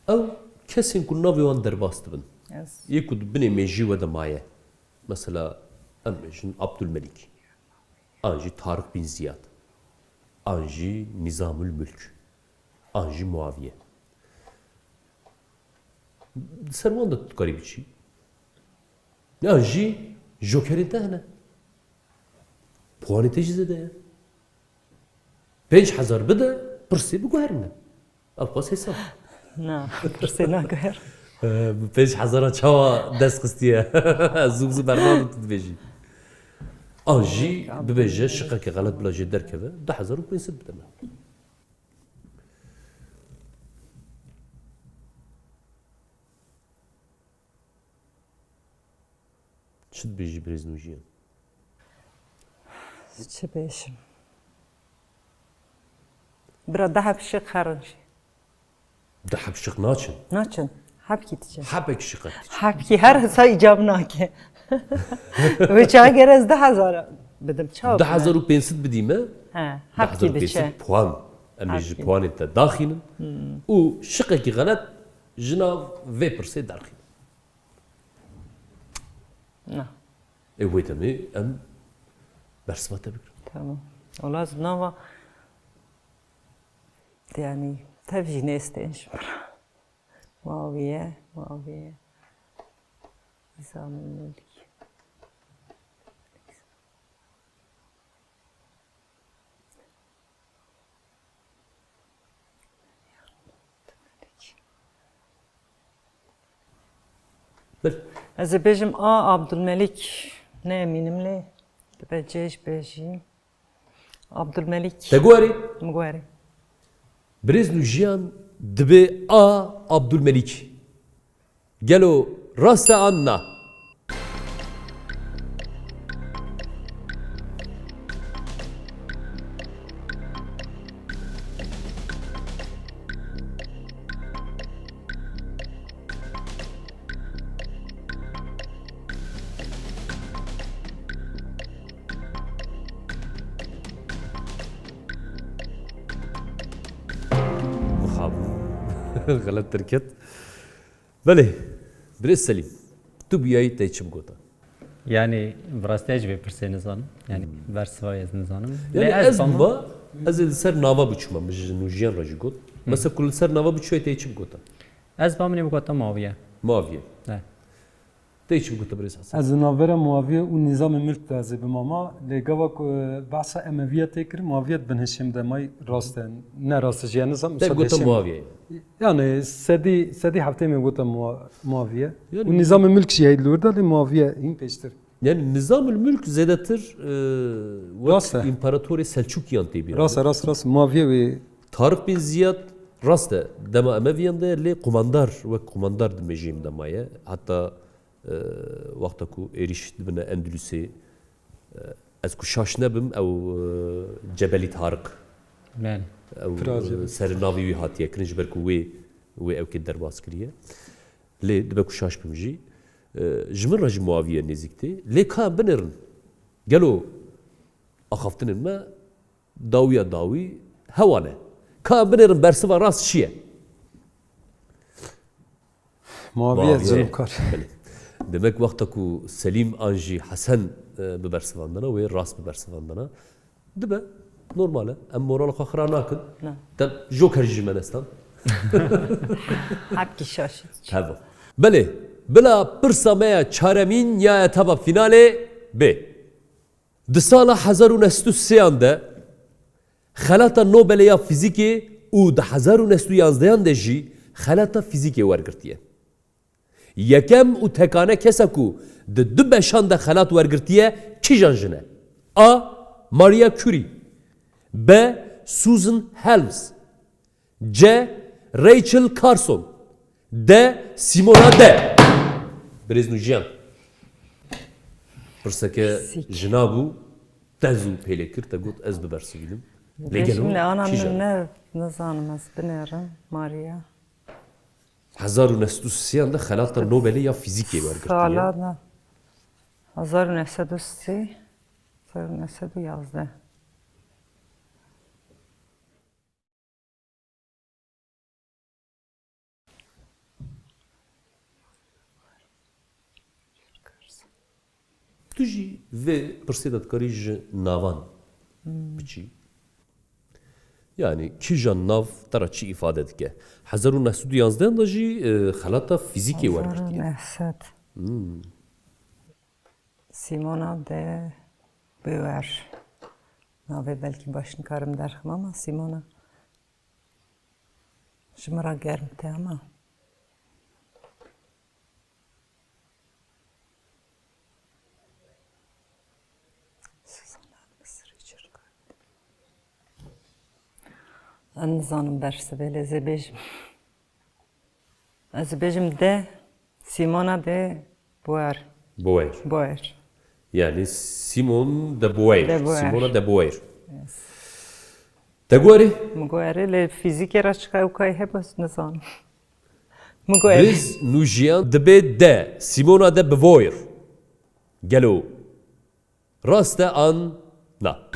Ew kesên ku navê wan derbas dibin. Yes. Yê ku di binê mêjî we de maye. Mesela, em bêjin Abdulmelîk. An jî Tariq bin Ziyad. An jî Nizamul Mulk. An jî Muaviye. Di ser wan de tu dikarî biçî. Yan jî jokerên te hene. Puanê te jî zêde ye. Pênc hezar bide, pirsê biguherîne. Ev qas hesab. Na, pirsê naguher. Bi pênc hezara çawa dest xistiye? Zû zû bername tu dibêjî. An jî bibêje şiqekê xelet bila jê derkeve, du hezar û pênc sed bide me. Çi dibêjî birêz Nûjiyan? Çi bêjim? Bira, deh heb şiq herin jî. Deh heb şiq naçin? Naçin. Hebkî diçe. Hebek şiqek diçe. Hebkî her hesa îcab nake. Wê çawa gere ez du hezar bidim, çawa bidim? Du hezar û pênc sed bidî me. He, hebkî diçe. Du hezar û pênc sed puan. Em ê ji puanê te daxînin. Hmm. Û şiqekî xelet ji nav vê pirsê derxînin. Na. Ê wê demê em bersiva te bigirin. Tamam. Wala ez nava, yani, tev jî nêstên ji min re. Muawiye, Muawiye. Nizamul Mulk. Ez ê bêjim A, Abdulmelik, ne emînim lê dibe cê ji bê jî. Abdulmelik. Te guherî? Min guherî. Birêz Nûjiyan dibe A, Abdulmelik. Gelo rast e an na? Wiha bû. Xelet derket. Belê, birêz Selîm, tu bûyayî te çi bigota? Yani, bi rastî ez jî vê pirsê nizanim. Yani, bersiva ez nizanim. Yani, lê ez ez bama, bûma, ez ê li ser nava biçûma, min ji Nûjiyan re jî got. Mesela, ku li ser nava biçûyayî te çi bigota? Ez ba min ê bigota Muawiye. Muawiye. He. Te çi bigota birêz Hesen? Ez li navbera Muawiye û Nizamê Milk de ez ê bimama, lê gava ku, e, behsa Emeviya tê kirin, Muawiye di bin hişêm de may rast e, ne rast e jî, ez nizam. Te bigota Muawiye. Yani sedî, sedî heftê min gota Mua-, Muaviye. Yani û Nizamê Milk jî heyî li wir de, lê Muaviye hîn pêştir. Yani Nizamul Mulk zêdetir, e, wek, rast e, împaratorê Selçukiyan tê bîra. Rast e, rast, rast. Muaviye wê. Tariq bin Ziyad Rast e, dema Emeviyan de lê qumandar, wek qumandar di mejiyê min de maye. Heta, e, wexta ku êrîş dibine Endulûsê, e, ez ku şaş nebim, ew, e, Cebelî Tariq. Belê. Ew, Firazê. E, ser navê wî hatiye kirin, ji ber ku wê, wê ewkê derbas kiriye. Lê dibe ku şaş bim jî, e, ji min re jî Muaviye nêzîk tê. Lê ka em binêrin. Gelo axaftinên me dawiya dawî hewa ne. Ka em binêrin bersiva rast çi ye? Muaviye Muaviye. Zulmkar. Belê. Demek wexta ku Selîm an jî Hesen, e, bi bersivandina, wê rast bi bersivandina. Dibe, normal e. Em morala xwe xira nakin. Na. Te joker jî ji me nestan. Hepkî şaşî. Heva. Belê, bila pirsa me ya çaremîn ya etaba finalê bê. Di sala hezar û neh sed û sêyan de xelata Nobelê ya fîzîkê û di hezar û neh sed û yanzdeyan de jî xelata fîzîkê wergirtiye. Yekem û tekane kesa ku di du beşan de xelat wergirtiye kîjan jin e? A. Maria Curie. B. Susan Helms. C. Rachel Carson. D. Simona de. Birêz Nûjiyan. Pirseke Fîzîk. Jina bû, te zû pêlê kir, te got ez bibersivînim. Lê gelo Bêjim lê ana kîjan? Min ne, nizanim ez binêrim, Maria. Hezar û neh sed û sêyan de xelata Nobelê ya fîzîkê wergirtiye. Sala ne. Hezar û neh sed û sî, hezar û neh sed û yazdeh. Tu jî vê pirsê de dikarî ji navan Hmm. biçî. Yani kîjan nav te re çi îfade dike? Hezar û neh sed û yanzdeh de jî, e, xelata fîzîkê wergirtiye. Hezar û neh sed. Hmm. Simona de Beauvoir. Navê belkî baş nikarim derxim ama Simona ji min re germ te ama. Susan Alves, Richard Gere. Ez nizanim bersivê lê ez ê bêjim. Ez ê bêjim de Simona de Beauvoir. Beauvoir. Beauvoir. Yani Simone de Beauvoir. De Beauvoir. Simona de Beauvoir. Yes. Te gorî? Min gorî, lê fîzîkê re çiqa ew kay hebe, ez nizanim. Min gorî. Birêz Nûjiyan, dibê de Simona de Beauvoir. Gelo rast e an na?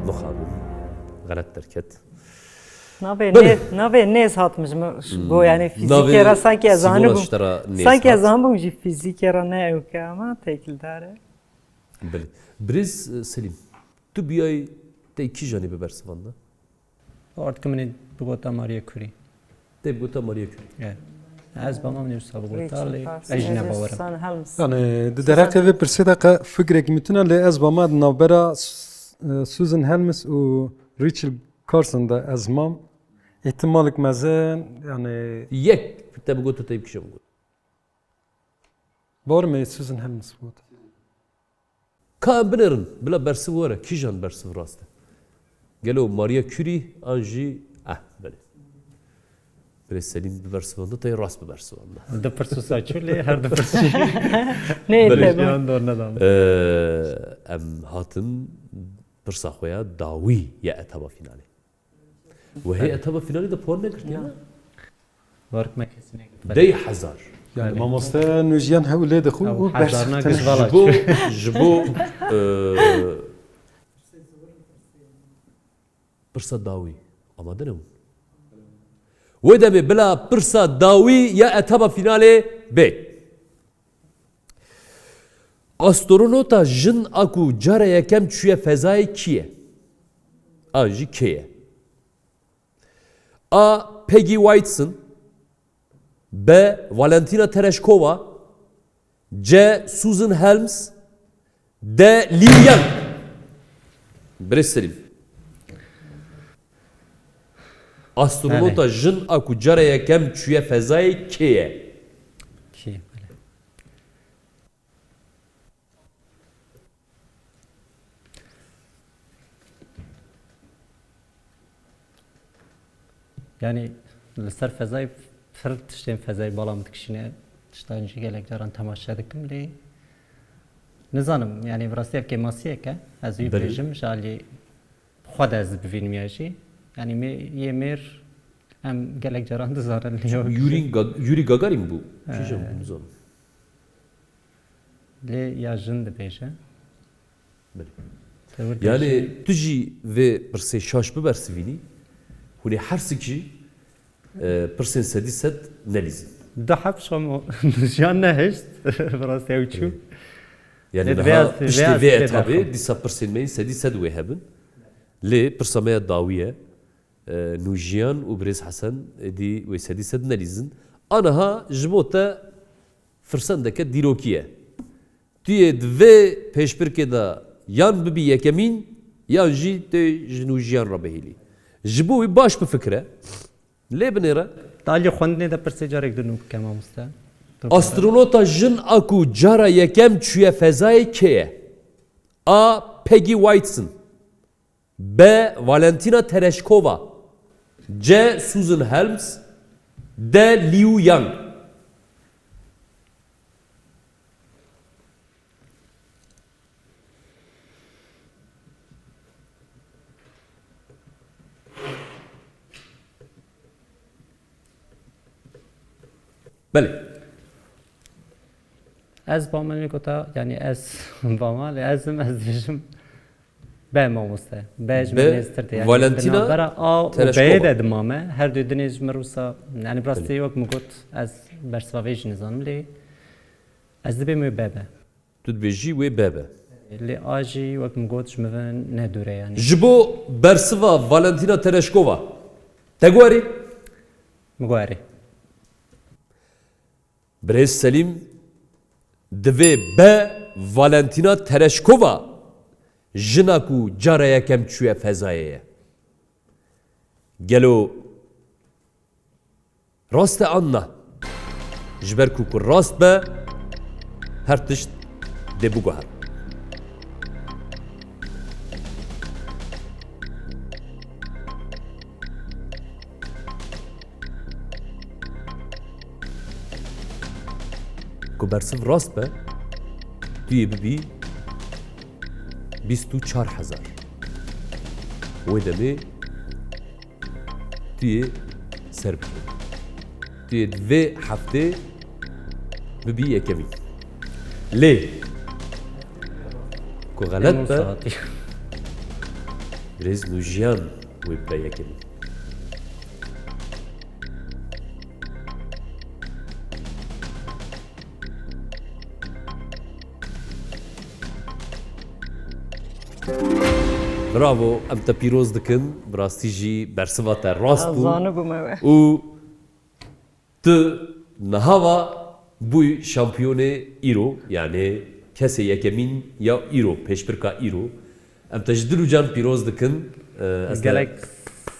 Mixabin. Xelet derket. Navê Belê. nê-, navê nêz hat min ji min, ji bo, Hmm. yani, fîzîkê Navê re sanki ez Simona zanibûm. ji te re nêz Sanki ez hat. zanibûm jî fîzîkê re ne ewke ama têkildar e. Belê. Birêz, e, Selîm, tu biyayî te kîjanê bibersivanda? Ort ki min ê bigota Maria Curie. Te bigota Maria Curie. Evet. Ez bama min wisa bigota, Richard lê Carson, ez jî ne bawer im. Susan Helms. Yani, di derheqê vê pirsê de qe fikrek min tune, lê ez bama di navbera S-, e, Susan Helms û Rachel Carson de ez mam. Îhtimalek mezin, yani Yek te bigot û te yek kîjan bigot? Bawer me Susan Helms got. Ka em binêrin, bila bersiv were, kîjan bersiv rast e? Gelo Maria Curie an jî, eh, belê. Belê Selîm bibersivanda, te rast bibersivanda. Du pirs wisa çû lê her du pirs jî Nê, Belê. te Yan dor nedam. Ee, em hatin pirsa xwe ya dawî ya etaba finalê. Wehê Evet. etaba finalê de puan negirtiye, ne? Wark me kesî negirtiye. Dey hezar. Yani Belê. mamoste Nûjiyan hew lê dixu Ew û hezarna bersivtine. giş vala Ji bo, çû. ji bo, e, pirsa dawî. Amade ne bû? Wê demê bila pirsa dawî ya etaba finalê bê. Astronota jin a ku cara yekem çûye fezayê kî ye? An jî kê ye? A. Peggy Whitson. B. Valentina Tereshkova. C. Susan Helms. D. Liu Yang. Birêz Selîm. Astronota jin a ku cara yekem çûye fezayê kê ye? Kê, belê. Yani li ser fezayê pir tiştên fezayê bala min dikişîne. Tiştan jî gelek caran temaşe dikim lê nizanim, yani bi rastî ev kêmasiyek e. Ez wî Belê. bêjim, ji alî xwe de ez bivînim ya jî. Yani mê-, yê mêr em gelek caran dizanin lê ew Yuri Ga-, Yuri Gagarin bû. Kîjan bû, nizanim. Lê ya jin dibêje. Belê. Tewir Yani dibêje. tu jî vê pirsê şaş bibersivînî, hûn ê her sik jî, e, pirsên sedî sed nelîzin. Du heb şam jiyan nehişt, bi rastî ew çû. Yani Lê niha vê piştê vê vê etabê dîsa pirsên me yên sedî sed wê hebin. Lê pirsa me ya dawî ye. E, Nûjiyan û birêz Hesen êdî wê sedî sed nelîzin. Aniha ji bo te firsendeke dîrokî ye. Tu yê di vê pêşbirkê de yan bibî yekemîn, yan jî tê ji Nûjiyan re bihêlî. Ji bo wî baş bifikire, lê binêre. Talî xwendinê de pirsê carek din û bike mamoste. Astronota jin a ku cara yekem çûye fezayê kê ye? A. Peggy Whitson. B. Valentina Tereshkova. C. Susan Helms. D. Liu Yang. Belê. Ez ba min gota, yani ez ba mal, ez im, ez dibêjim B mamoste. B ji min B, nêztir tê. Yani Valentina di navbera A û Tereshkova. B'yê de dima me. Her du dinê ji min rûsa, yani bi rastî Belê. wek min got, ez bersiva vê jî nizanim lê ez dibêm wê B be. Tu dibêjî wê B be. Lê A jî wek min got ji min ve ne dûr e yani. Ji bo bersiva Valentina Tereshkova. Te guherî? Min guherî. Birêz Selîm, divê be Valentina Tereshkova, jina ku cara yekem çûye fezayê ye. Gelo rast e an na? Ji ber ku ku rast be, her tişt dê biguherin. Ku bersiv rast be, tu yê bibî bîst û çar hezar. Wê demê tu yê ser bikevî. Tu yê di vê heftê bibî yekemîn. Lê ku xelet be, birêz Nûjiyan wê bibe yekemîn. Bravo, em te pîroz dikin. Bi rastî jî bersiva te rast bû. Ez zanibûme we. Û tu niha va bûyî şampiyonê îro, yani kesê yekemîn ya îro, pêşbirka îro. Em te ji dil û can pîroz dikin. Ee, ez te Gelek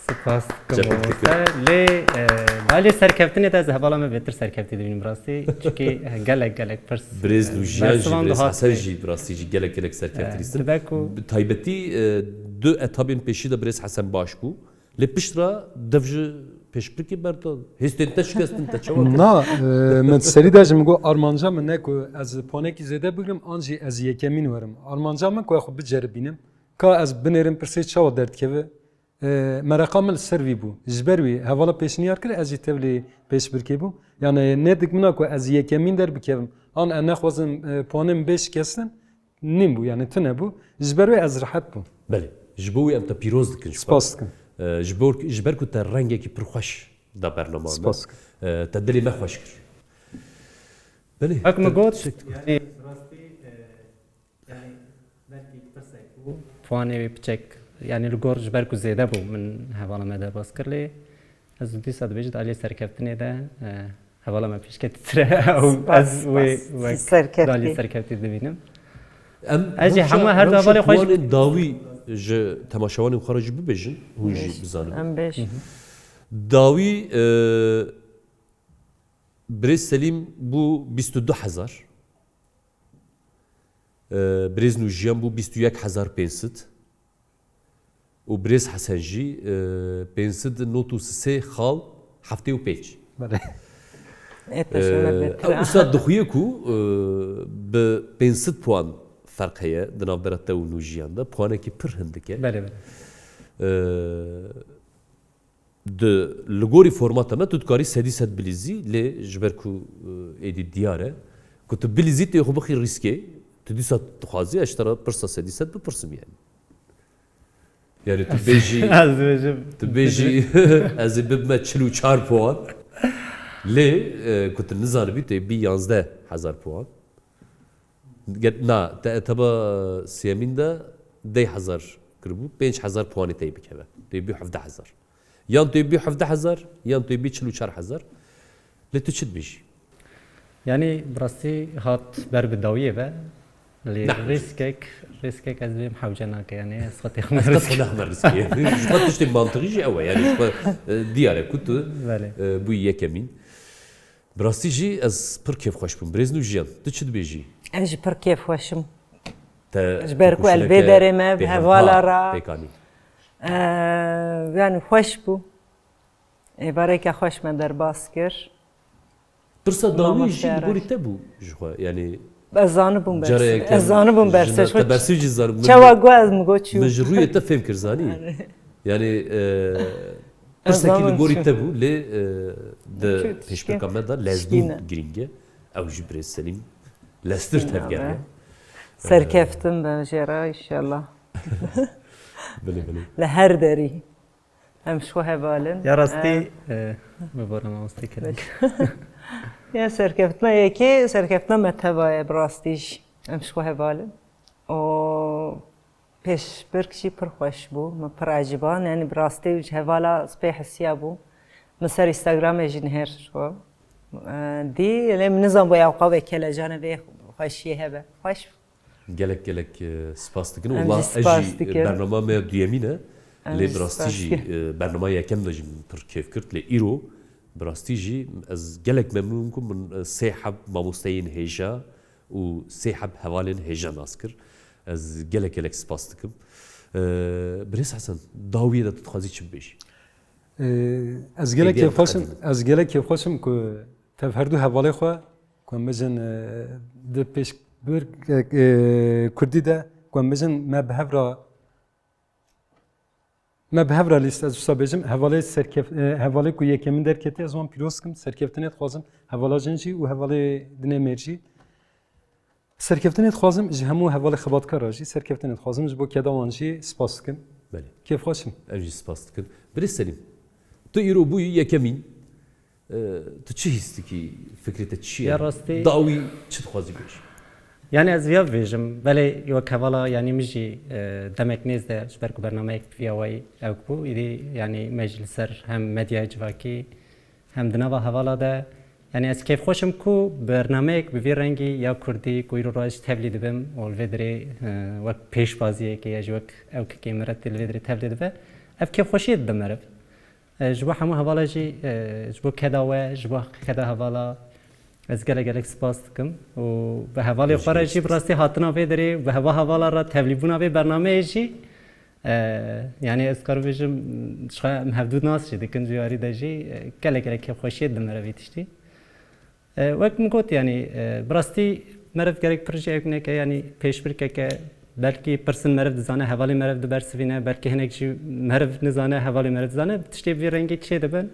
spas dikim, cebik dikim. Mamoste. Lê, e, balê serkeftinê de ez hevala me bêtir serkeftî dibînim rastî. Çunkî gelek, gelek pirs, Birêz e, Nûjiyan jî, bersivan birêz dihat Hesen pê. jî bi rastî jî gelek, gelek serkeftî E, lîstin. dibe ku Bi taybetî, e, du etabên pêşî de birêz Hesen baş bû. Lê pişt re dev ji pêşbirkê berda. Hêstên te şikestin, te çawa kir? Na, e, min serî de ji min got, armanca min ne ku ez puanekî zêde bigrim, an jî ez yekemîn werim. Armanca min ku ez xwe biceribînim. Ka ez binêrim pirsê çawa derdikeve. E, mereqa min li ser vî bû. Ji ber wî hevala pêşniyar kir, ez jî tevlî pêşbirkê bûm. Yani ne dikmina ku ez yekemîn derbikevim, an ez nexwazim, e, puanê min bê şikestin, nîn bû, yani tune bû. Ji ber wê ez rehet bûm. Belê. Ji bo wî em te pîroz dikin. Spas dikim. E, ji bo, ji ber ku te rengekî pir xweş da bernama me. Spas dikim. E, te dilê me xweş kir. Belê. Wek min Te got, teşekkür. yani rastî, e, Yani belkî pirsek bû. Puanê wê piçek, yani li gor ji ber ku zêde bû, min hevala me derbas kir lê ez dîsa dibêjim di aliyê serkeftinê de, e, Hevala me pêşketî tire ew Spas, ez wê spas. Wek Serkevtî. Dalî serkevtî dibînim. Em Ez jî hemû her du hevalê xwe jî puanên dawî ji temaşevanên xwe re jî bibêjin, hûn jî bizanin. Em bêjin. Dawî, e, Birêz Selîm bû bîst û du hezar. E, Birêz Nûjiyan bû bîst û yek hezar pênc sed. Û Birêz Hesen jî, e, pênc sed nod û sê xal heftê û pênc. Belê. Ê, te ji me E, bêtir ew a. Usa dixuye ku, e, bi pênc sed puan ferq heye di navbera te û Nûjiyan de. Puanekî pir hindik e. Belê, belê. E, Di, li gorî formata me tu dikarî sedî sed bilîzî, lê ji ber ku, e, êdî diyar e, ku tu bilîzî tu yê xwe bixî rîskê, tu dîsa dixwazî ez ji te re pirsa sedî sed bipirsim yani. Yani tu bêjî, Ez dibêjim. Tu bêjî ez ê bibime çil û çar puan. Lê, e, ku tu nizanibî tu yê bî yanzdeh hezar puan. Get-, na, te etaba sêyemîn de deh hezar kiribû, pênc hezar puanê te yê bikeve. Tu yê bî hevdeh hezar. Yan tu yê bî hevdeh hezar, yan tu yê bî çil û çar hezar. Lê tu çi dibêjî? Yanî bi rastî hat ber bi dawiyê ve. Lê Ne. Rîskek, rîskek ez dibêm hewce nake. Yanî ez xwe têxme Ez te rîskê. Xwe nexme rîskê. Ji xwe tiştê mantiqî jî ew e. Yani ji xwe, e, diyar e ku tu, Belê. E, bûyî yekemîn. Bi rastî jî ez pir kêfxweş bûm. Birêz Nûjiyan, tu çi dibêjî? Ez jî pir kêfxweş im. Te Ji ber ku el têkoşîneke vê derê me bi bêhempa hevala re, pêk anî. E, yanî xweş bû. Êvareke xweş me derbas kir. Pirsa dawî jî Mamoste li gorî Araş. Te bû ji xwe. Yanî Ez zanibûm cara bers-, yekem ez zanibûm ji berse me, te bersî jî zanibû. Çawa got ez mi got çû. Min ji rûyê te fêm kir zanî. Yani, e, Ez pirsekî li zanim gorî çû. Te bû, lê, e, di Çû pêşbirka tişkî. Me de lezbûn Tişkî ne. Girîng e. Ew jî birêz Selîm leztir tevgeriye. Serkeftin be jê re, inşallah. Bilê, bilê. Li her derî. Em ji xwe heval in. Ya rastî, Em, e, bibore mamoste kirin. Ya serkeftina yekê, serkeftina me teva ye bi rastî jî. Em ji xwe heval in. Û pêşbirk jî pir xweş bû. Min pir eciban. Yanî bi rastî ji hevala spê hesiya bû. Min ser Instagramê jî nihêr ji xwe. E, dî, lê min nizan bû ewqa wê kelecanê vê xweşiyê hebe. Xweş bû. Gelek gelek, e, spas dikin. Em Wala jî ez spas jî dikin. Bernama me ya duyemîn e. Em Lê jî bi rastî spas jî, dikin. E, bernama yekem de jî min pir kêf kir. Lê îro bi rastî jî ez gelek memnûn im ku min, e, sê heb mamosteyên hêja û sê heb hevalên hêja nas kir. Ez gelek gelek spas dikim. E, Birêz Hesen, dawiyê de tu dixwazî çi bibêjî? Ee, ez gelek Hêdî em kêfxweş im, diqedînin. Ez gelek kêfxweş im ku tev her du hevalê xwe, ku em bijin, e, di pêşbirk, e, e, kurdî de, ku em bijin me bi hev re, me bi hev re lîst, ez wisa bêjim, hevalê serkef-, e, hevalê ku yekemîn derketî, ez wan pîroz dikim, serkeftinê dixwazim, hevala jin jî û hevalê dinê mêr jî. Serkeftinê dixwazim ji hemû hevalê xebatkar re jî, serkeftinê dixwazim ji bo keda wan jî spas dikim. Belê. Kêfxweş im. Em jî spas dikin. Birêz Selîm, tu îro bûyî yekemîn. E, tu çi hîs dikî? Fikrê te çi ye? Ya rastî Dawî çi dixwazî bêjî? Yani ez viya bibêjim, belê wek hevala, yani min jî, e, demek nêz de ji ber ku bernameyek viya wayî ewk bû, îdî yani me jî li ser hem medyaya civakî hem di nava hevala de, yani ez kêfxweş im ku bernameyek bi vî rengî ya kurdî ku îro roj tevlî dibim û li vê dirê, e, wek pêşbaziyekê ya jî wek ewkekê min re tê li vê dirê tevlî dibe, ev kêfxweşiyê dide meriv. E, ji bo hemû hevala jî, e, ji bo keda we, ji bo keda hevala ez gelek gelek spas dikim û bi hevalê xwe re jî bi rastî hatina vê dirê, bi heva hevala re tevlîbûna vê bernameyê jî, e, yani ez karim bêjim, ji xwe em hevdû nas jî dikin, ji yarî de jî, e, gelek gelek kêfxweşiyê dide meriv vî tiştî. E, wek min got, yani, e, bi rastî meriv gerek pir jî ewk neke, yani pêşbirkeke, belkî pirsin meriv dizane, hevalê meriv dibersivîne, belkî hinek jî meriv nizane, hevalê meriv dizane, tiştê bi vî rengî çê dibin.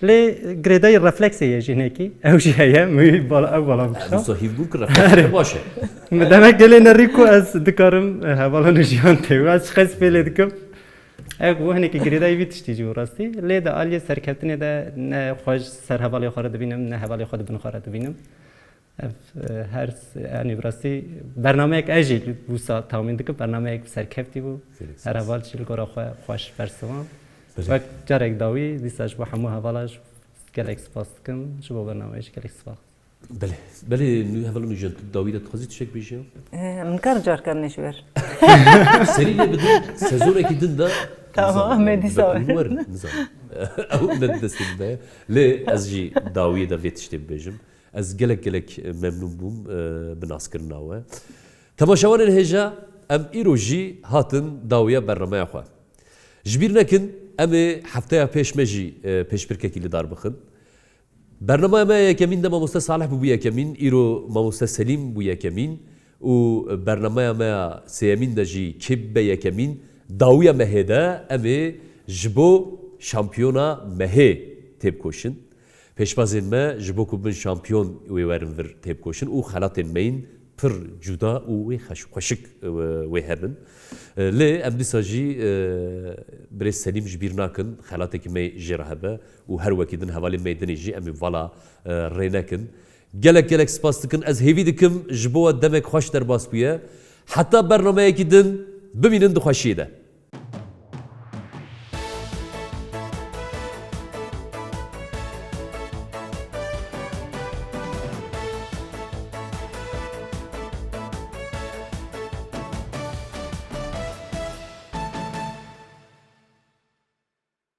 Lê girêdayî refleksê ye jî hinekî, ew jî heye, min wî bala, ew bala bikişa. Wisa hîvbûn ki refleksê baş e. Min demek gelê nerî ku ez dikarim, e, hevalan û jiyan tê, ez ji qey spê lê dikim. Ew ku hinekî girêdayî vî tiştî jî û rastî. Lê di aliyê serkeftinê de ne xwe ji ser hevalê xwe re dibînim, ne hevalê xwe di bin xwe re dibînim. Ev, e, her s-, yanî bi rastî bernameyek ez jî wisa tahmîn dikim, bernameyek serkeftî bû. Gelek spas. Her heval jî li gora xwe xweş bersivan. Belê. Wek carek dawî, dîsa ji bo hemû hevala ji Gelek spas dikim ji bo bernameyê jî, gelek spas. Belê, belê, nû hevala nûjen tu dawî de dixwazî tiştek bêjî? Eh, Min kar carkar neşwer. Serî lê bidin, sezonekî din de. Tamam, Nizanim, me dîsa dibe werin, nizanim. Ew ne destê min de ye. Lê ez jî dawiyê de vê tiştê bibêjim. Ez gelek gelek memnûn bûm e, bi naskirina we. Temaşevanên hêja, em îro jî hatin dawiya bernameya xwe. Ji bîr nekin, em ê hefteya pêş me jî e, pêşbirkekî li dar bixin. Bernameya me ya yekemîn de mamoste Salih bûbû yekemîn, îro mamoste Selîm bû yekemîn û bernameya me ya sêyemîn de jî kê bibe yekemîn, dawiya mehê de em ê ji bo şampiyona mehê têbikoşin. Pêşbazên me ji bo ku bin şampiyon wê werin vir têbikoşin û xelatên me yên pir cuda û wê xeş-, xweşik e, wê hebin. E, Lê em dîsa jî e, birêz Selîm ji bîr nakin, xelatekî me jê re hebe û her wekî din hevalên me dinê jî em ê vala e, rê nekin. Gelek gelek spas dikin. Ez hêvî dikim ji bo we demek xweş derbas bûye. Heta bernameyekî din bimînin di xweşiyê de.